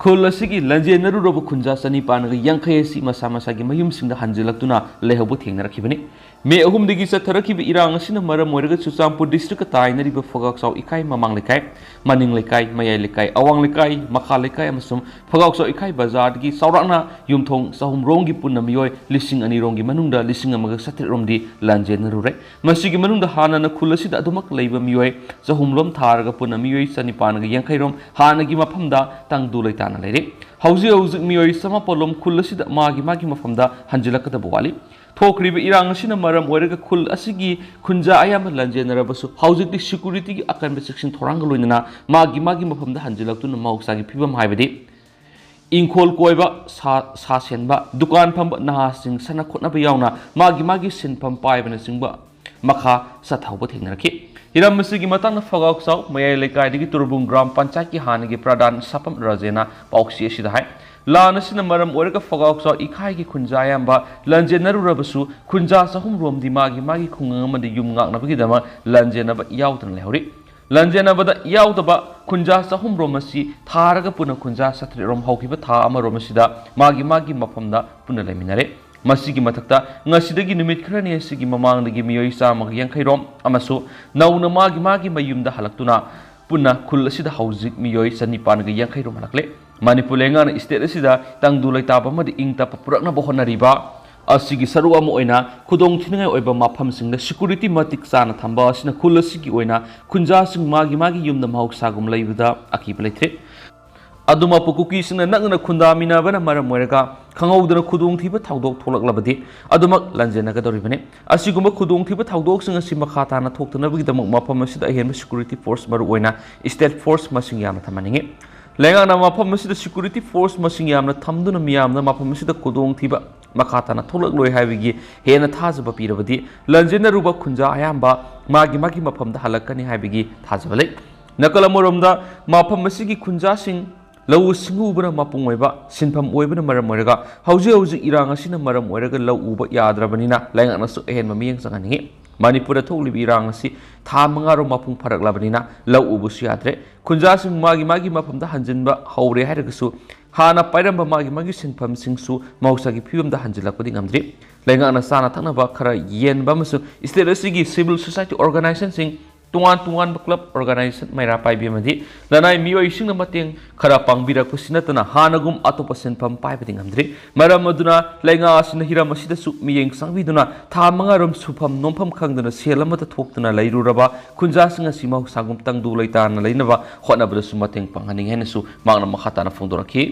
ꯈꯨꯜ ꯑꯁꯤꯒꯤ ꯂꯟꯖꯦꯟꯅꯔꯨꯔꯕ ꯈꯨꯟꯖꯥ ꯆꯅꯤꯄꯥꯟꯒ ꯌꯥꯡꯈꯩ ꯑꯁꯤ ꯃꯁꯥ ꯃꯁꯥꯒꯤ ꯃꯌꯨꯝꯁꯤꯡꯗ ꯍꯟꯖꯤꯜꯂꯛꯇꯨꯅ ꯂꯩꯍꯧꯕ ꯊꯦꯡꯅꯔꯛꯈꯤꯕꯅꯤ꯫ ꯃꯦ ꯑꯍꯨꯝꯗꯒꯤ ꯆꯠꯊꯔꯛꯈꯤꯕ ꯏꯔꯥꯡ ꯑꯁꯤꯅ ꯃꯔꯝ ꯑꯣꯏꯔꯒ ꯆꯨꯔꯆꯥꯟꯄꯨꯔ ꯗꯤꯁꯇ꯭ꯔꯤꯛꯀ ꯇꯥꯏꯅꯔꯤꯕ ꯐꯒꯥꯎꯆꯥꯎ ꯏꯈꯥꯏ ꯃꯃꯥꯡ ꯂꯩꯀꯥꯏ, ꯃꯅꯤꯡ ꯂꯩꯀꯥꯏ, ꯃꯌꯥꯏ ꯂꯩꯀꯥꯏ, ꯑꯋꯥꯡ ꯂꯩꯀꯥꯏ, ꯃꯈꯥ ꯂꯩꯀꯥꯏ ꯑꯃꯁꯨꯡ ꯐꯒꯥꯎꯆꯥꯎ ꯏꯈꯥꯏ ꯕꯖꯥꯔꯗꯒꯤ ꯆꯥꯎꯔꯥꯛꯅ ꯌꯨꯝꯊꯣꯡ ꯆꯍꯨꯝ ꯔꯣꯝꯒꯤ ꯄꯨꯟꯅ ꯃꯤꯑꯣꯏ ꯂꯤꯁꯤꯡ ꯑꯅꯤ ꯔꯣꯝꯒꯤ ꯃꯅꯨꯡꯗ ꯂꯤꯁꯤꯡ ꯑꯃꯒ ꯆꯥꯇ꯭ꯔꯦꯠ ꯔꯣꯝꯗꯤ ꯂꯟꯖꯦꯟꯅꯔꯨꯔꯦ꯫ ꯃꯁꯤꯒꯤ ꯃꯅꯨꯡꯗ ꯍꯥꯟꯅꯅ ꯈꯨꯜ ꯑꯁꯤꯗ ꯑꯗꯨꯃꯛ ꯂꯩꯕ ꯃꯤꯑꯣꯏ ꯆꯍꯨꯝ ꯔꯣꯝ ꯊꯥꯔꯒ ꯄꯨꯟꯅ ꯃꯤꯑꯣꯏ ꯆꯅꯤꯄꯥꯟꯒ ꯌꯥꯡꯈꯩ ꯔꯣꯝ ꯍꯥꯟꯅꯒꯤ ꯃꯐꯝꯗ ꯇꯪꯗꯨ ꯂꯩꯇꯥꯅ ꯂꯩꯔꯤ꯫ ꯍꯧꯖꯤꯛ ꯍꯧꯖꯤꯛ ꯃꯤꯑꯣꯏ ꯆꯃꯥꯄꯜ ꯔꯣꯝ ꯈꯨꯜ ꯑꯁꯤꯗ ꯃꯥꯒꯤ ꯃꯥꯒꯤ ꯃꯐꯝꯗ ꯍꯟꯖꯤꯜꯂꯛꯀꯗꯕ ꯋꯥꯠꯂꯤ꯫ ꯊꯣꯛꯈ꯭ꯔꯤꯕ ꯏꯔꯥꯡ ꯑꯁꯤꯅ ꯃꯔꯝ ꯑꯣꯏꯔꯒ ꯈꯨꯜ ꯑꯁꯤꯒꯤ ꯈꯨꯟꯖꯥ ꯑꯌꯥꯝꯕ ꯂꯟꯖꯦꯟꯅꯔꯕꯁꯨ, ꯍꯧꯖꯤꯛꯇꯤ ꯁꯦꯀ꯭ꯌꯨꯔꯤꯇꯤꯒꯤ ꯑꯀꯟꯕ ꯆꯦꯛꯁꯤꯟ ꯊꯧꯔꯥꯡꯒ ꯂꯣꯏꯅꯅ ꯃꯥꯒꯤ ꯃꯥꯒꯤ ꯃꯐꯝꯗ ꯍꯟꯖꯤꯜꯂꯛꯇꯨꯅ ꯃꯍꯧꯁꯥꯒꯤ ꯐꯤꯕꯝ, ꯍꯥꯏꯕꯗꯤ ꯏꯪꯈꯣꯜ ꯀꯣꯏꯕ, ꯁꯥ, ꯁꯥ ꯁꯦꯟꯕ, ꯗꯨꯀꯥꯟ ꯐꯝꯕ, ꯅꯍꯥꯁꯤꯡ ꯁꯥꯟꯅ ꯈꯣꯠꯅꯕ ꯌꯥꯎꯅ ꯃꯥꯒꯤ ꯃꯥꯒꯤ ꯁꯤꯟꯐꯝ ꯄꯥꯏꯕꯅꯆꯤꯡꯕ ꯃꯈꯥ ꯆꯠꯊꯍꯧꯕ ꯊꯦꯡꯅꯔꯛꯈꯤ꯫ ꯍꯤꯔꯝ ꯑꯁꯤꯒꯤ ꯃꯇꯥꯡꯗ ꯐꯒꯥꯎꯆꯥꯎ ꯃꯌꯥꯏ ꯂꯩꯀꯥꯏꯗꯒꯤ ꯇꯨꯔꯕꯨꯡ ꯒ꯭ꯔꯥꯝ ꯄꯟꯆꯥꯌꯠꯀꯤ ꯍꯥꯟꯅꯒꯤ ꯄ꯭ꯔꯙꯥꯟ ꯁꯥꯄꯝ ꯔꯥꯖꯦꯅ ꯄꯥꯎꯆꯦ ꯑꯁꯤꯗ ꯍꯥꯏ, ꯂꯥꯟ ꯑꯁꯤꯅ ꯃꯔꯝ ꯑꯣꯏꯔꯒ ꯐꯒꯥꯎꯆꯥꯎ ꯏꯈꯥꯏꯒꯤ ꯈꯨꯟꯖꯥ ꯑꯌꯥꯝꯕ ꯂꯟꯖꯦꯟꯅꯔꯨꯔꯕꯁꯨ, ꯈꯨꯟꯖꯥ ꯆꯍꯨꯝ ꯔꯣꯝꯗꯤ ꯃꯥꯒꯤ ꯃꯥꯒꯤ ꯈꯨꯡꯒꯪ ꯑꯃꯗ ꯌꯨꯝ ꯉꯥꯛꯅꯕꯒꯤꯗꯃꯛ ꯂꯟꯖꯦꯟꯅꯕ ꯌꯥꯎꯗꯅ ꯂꯩꯍꯧꯔꯤ꯫ ꯂꯥꯟꯖꯦꯟꯅꯕꯗ ꯌꯥꯎꯗꯕ ꯈꯨꯟꯖꯥ ꯆꯍꯨꯝ ꯔꯣꯝ ꯑꯁꯤ ꯊꯥꯔꯒ ꯄꯨꯟꯅ ꯈꯨꯟꯖꯥ ꯆꯥꯇ꯭ꯔꯦꯠ ꯔꯣꯝ ꯍꯧꯈꯤꯕ ꯊꯥ ꯑꯃꯔꯣꯝ ꯑꯁꯤꯗ ꯃꯥꯒꯤ ꯃꯥꯒꯤ ꯃꯐꯝꯗ ꯄꯨꯟꯅ ꯂꯩꯃꯤꯟꯅꯔꯦ꯫ ꯃꯁꯤꯒꯤ ꯃꯊꯛꯇ ꯉꯁꯤꯗꯒꯤ ꯅꯨꯃꯤꯠ ꯈꯔꯅꯤ ꯑꯁꯤꯒꯤ ꯃꯃꯥꯡꯗꯒꯤ ꯃꯤꯑꯣꯏ ꯆꯥꯝꯃꯒ ꯌꯥꯡꯈꯩ ꯔꯣꯝ ꯑꯃꯁꯨ ꯅꯧꯅ ꯃꯥꯒꯤ ꯃꯥꯒꯤ ꯃꯌꯨꯝꯗ ꯍꯜꯂꯛꯇꯨꯅ ꯄꯨꯟꯅ ꯈꯨꯜ ꯑꯁꯤꯗ ꯍꯧꯖꯤꯛ ꯃꯤꯑꯣꯏ ꯆꯅꯤꯄꯥꯟꯒ ꯌꯥꯡꯈꯩ ꯔꯣꯝ ꯍꯜꯂꯛꯂꯦ꯫ ꯃꯅꯤꯄꯨꯔ ꯂꯩꯉꯥꯛꯅ state ꯑꯁꯤꯗ ꯇꯪꯗꯨ ꯂꯩꯇꯥꯕ ꯑꯃꯗꯤ ꯏꯪ ꯇꯞꯄ ꯄꯨꯔꯛꯅꯕ ꯍꯣꯠꯅꯔꯤꯕ ꯑꯁꯤꯒꯤ ꯁꯔꯨꯛ ꯑꯃ ꯑꯣꯏꯅ ꯈꯨꯗꯣꯡ ꯊꯤꯅꯤꯡꯉꯥꯏ ꯑꯣꯏꯕ ꯃꯐꯝꯁꯤꯡꯗ security ꯃꯇꯤꯛ ꯆꯥꯅ ꯊꯝꯕ ꯑꯁꯤꯅ ꯈꯨꯜ ꯑꯁꯤꯒꯤ ꯑꯣꯏꯅ ꯈꯨꯟꯖꯥꯁꯤꯡ ꯃꯥꯒꯤ ꯃꯥꯒꯤ ꯌꯨꯝꯗ ꯃꯍꯧꯁꯥꯒꯨꯝ ꯂꯩꯕꯗ ꯑꯀꯤꯕ ꯂꯩꯇ꯭ꯔꯦ꯫ ꯑꯗꯨꯃꯛꯄꯨ ꯀꯨꯀꯤꯁꯤꯡꯅ ꯅꯛꯅꯅ ꯈꯨꯟꯗꯥꯃꯤꯟꯅꯕꯅ ꯃꯔꯝ ꯑꯣꯏꯔꯒ ꯈꯪꯍꯧꯗꯅ ꯈꯨꯗꯣꯡꯊꯤꯕ ꯊꯧꯗꯣꯛ ꯊꯣꯛꯂꯛꯂꯕꯗꯤ ꯑꯗꯨꯃꯛ ꯂꯥꯟꯖꯦꯟꯅꯒꯗꯧꯔꯤꯕꯅꯤ꯫ ꯑꯁꯤꯒꯨꯝꯕ ꯈꯨꯗꯣꯡꯊꯤꯕ ꯊꯧꯗꯣꯛꯁꯤꯡ ꯑꯁꯤ ꯃꯈꯥ ꯇꯥꯅ ꯊꯣꯛꯇꯅꯕꯒꯤꯗꯃꯛ ꯃꯐꯝ ꯑꯁꯤꯗ ꯑꯍꯦꯟꯕ security force, ꯃꯔꯨꯑꯣꯏꯅ state force, ꯃꯁꯤꯡ ꯌꯥꯝꯅ ꯊꯝꯍꯟꯅꯤꯡꯏ꯫ ꯂꯩꯉꯥꯛꯅ ꯃꯐꯝ ꯑꯁꯤꯗ security force ꯃꯁꯤꯡ ꯌꯥꯝꯅ ꯊꯝꯗꯨꯅ ꯃꯤꯌꯥꯝꯅ ꯃꯐꯝ ꯑꯁꯤꯗ ꯈꯨꯗꯣꯡꯊꯤꯕ ꯃꯈꯥ ꯇꯥꯅ ꯊꯣꯛꯂꯛꯂꯣꯏ ꯍꯥꯏꯕꯒꯤ ꯍꯦꯟꯅ ꯊꯥꯖꯕ ꯄꯤꯔꯕꯗꯤ ꯂꯥꯟꯖꯦꯟꯅꯔꯨꯕ ꯈꯨꯟꯖꯥ ꯑꯌꯥꯝꯕ ꯃꯥꯒꯤ ꯃꯥꯒꯤ ꯃꯐꯝꯗ ꯍꯜꯂꯛꯀꯅꯤ ꯍꯥꯏꯕꯒꯤ ꯊꯥꯖꯕ ꯂꯩ꯫ ꯅꯥꯀꯜ ꯑꯃꯔꯣꯝꯗ ꯃꯐꯝ ꯑꯁꯤꯒꯤ ꯈꯨꯟꯖꯥꯁꯤꯡ ꯂꯧꯎ ꯁꯤꯡꯎꯕꯅ ꯃꯄꯨꯡ ꯑꯣꯏꯕ ꯁꯤꯟꯐꯝ ꯑꯣꯏꯕꯅ ꯃꯔꯝ ꯑꯣꯏꯔꯒ ꯍꯧꯖꯤꯛ ꯍꯧꯖꯤꯛ ꯏꯔꯥꯡ ꯑꯁꯤꯅ ꯃꯔꯝ ꯑꯣꯏꯔꯒ ꯂꯧ ꯎꯕ ꯌꯥꯗ꯭ꯔꯕꯅꯤꯅ ꯂꯩꯉꯥꯛꯅꯁꯨ ꯑꯍꯦꯟꯕ ꯃꯤꯠꯌꯦꯡ ꯆꯪꯍꯟꯅꯤꯡꯏ꯫ ꯃꯅꯤꯄꯨꯔꯗ ꯊꯣꯛꯂꯤꯕ ꯏꯔꯥꯡ ꯑꯁꯤ ꯊꯥ ꯃꯉꯥꯔꯣꯝ ꯃꯄꯨꯡ ꯐꯥꯔꯛꯂꯕꯅꯤꯅ ꯂꯧ ꯎꯕꯁꯨ ꯌꯥꯗ꯭ꯔꯦ꯫ ꯈꯨꯟꯖꯥꯁꯤꯡ ꯃꯥꯒꯤ ꯃꯥꯒꯤ ꯃꯐꯝꯗ ꯍꯟꯖꯤꯟꯕ ꯍꯧꯔꯦ ꯍꯥꯏꯔꯒꯁꯨ ꯍꯥꯟꯅ ꯄꯥꯏꯔꯝꯕ ꯃꯥꯒꯤ ꯃꯥꯒꯤ ꯁꯤꯟꯐꯝꯁꯤꯡꯁꯨ ꯃꯍꯧꯁꯥꯒꯤ ꯐꯤꯕꯝꯗ ꯍꯟꯖꯤꯜꯂꯛꯄꯗꯤ ꯉꯝꯗ꯭ꯔꯤ꯫ ꯂꯩꯉꯥꯛꯅ ꯆꯥꯅ ꯊꯛꯅꯕ ꯈꯔ ꯌꯦꯟꯕ ꯑꯃꯁꯨꯡ state ꯑꯁꯤꯒꯤ civil society organizationꯁꯤꯡ, ꯇꯣꯉꯥꯟ ꯇꯣꯉꯥꯟꯕ club organization, ꯃꯩꯔꯥ ꯄꯥꯏꯕꯤ ꯑꯃꯗꯤ ꯂꯅꯥꯏ ꯃꯤꯑꯣꯏꯁꯤꯡꯅ ꯃꯇꯦꯡ ꯈꯔ ꯄꯥꯡꯕꯤꯔꯛꯄꯁꯤ ꯅꯠꯇꯅ ꯍꯥꯟꯅꯒꯨꯝ ꯑꯇꯣꯞꯄ ꯁꯤꯟꯐꯝ ꯄꯥꯏꯕꯗꯤ ꯉꯝꯗ꯭ꯔꯤ꯫ ꯃꯔꯝ ꯑꯗꯨꯅ ꯂꯩꯉꯥꯛ ꯑꯁꯤꯅ ꯍꯤꯔꯝ ꯑꯁꯤꯗꯁꯨ ꯃꯤꯠꯌꯦꯡ ꯆꯪꯕꯤꯗꯨꯅ ꯊꯥ ꯃꯉꯥꯔꯣꯝ ꯁꯨꯐꯝ ꯅꯣꯝꯐꯝ ꯈꯪꯗꯅ ꯁꯦꯜ ꯑꯃꯠꯇ ꯊꯣꯛꯇꯅ ꯂꯩꯔꯨꯔꯕ ꯈꯨꯟꯖꯥꯁꯤꯡ ꯑꯁꯤ ꯃꯍꯧꯁꯥꯒꯨꯝ ꯇꯪꯗꯨ ꯂꯩꯇꯥꯅ ꯂꯩꯅꯕ ꯍꯣꯠꯅꯕꯗꯁꯨ ꯃꯇꯦꯡ ꯄꯥꯡꯍꯟꯅꯤꯡꯏ ꯍꯥꯏꯅꯁꯨ ꯃꯍꯥꯛꯅ ꯃꯈꯥ ꯇꯥꯅ ꯐꯣꯡꯗꯣꯔꯛꯈꯤ꯫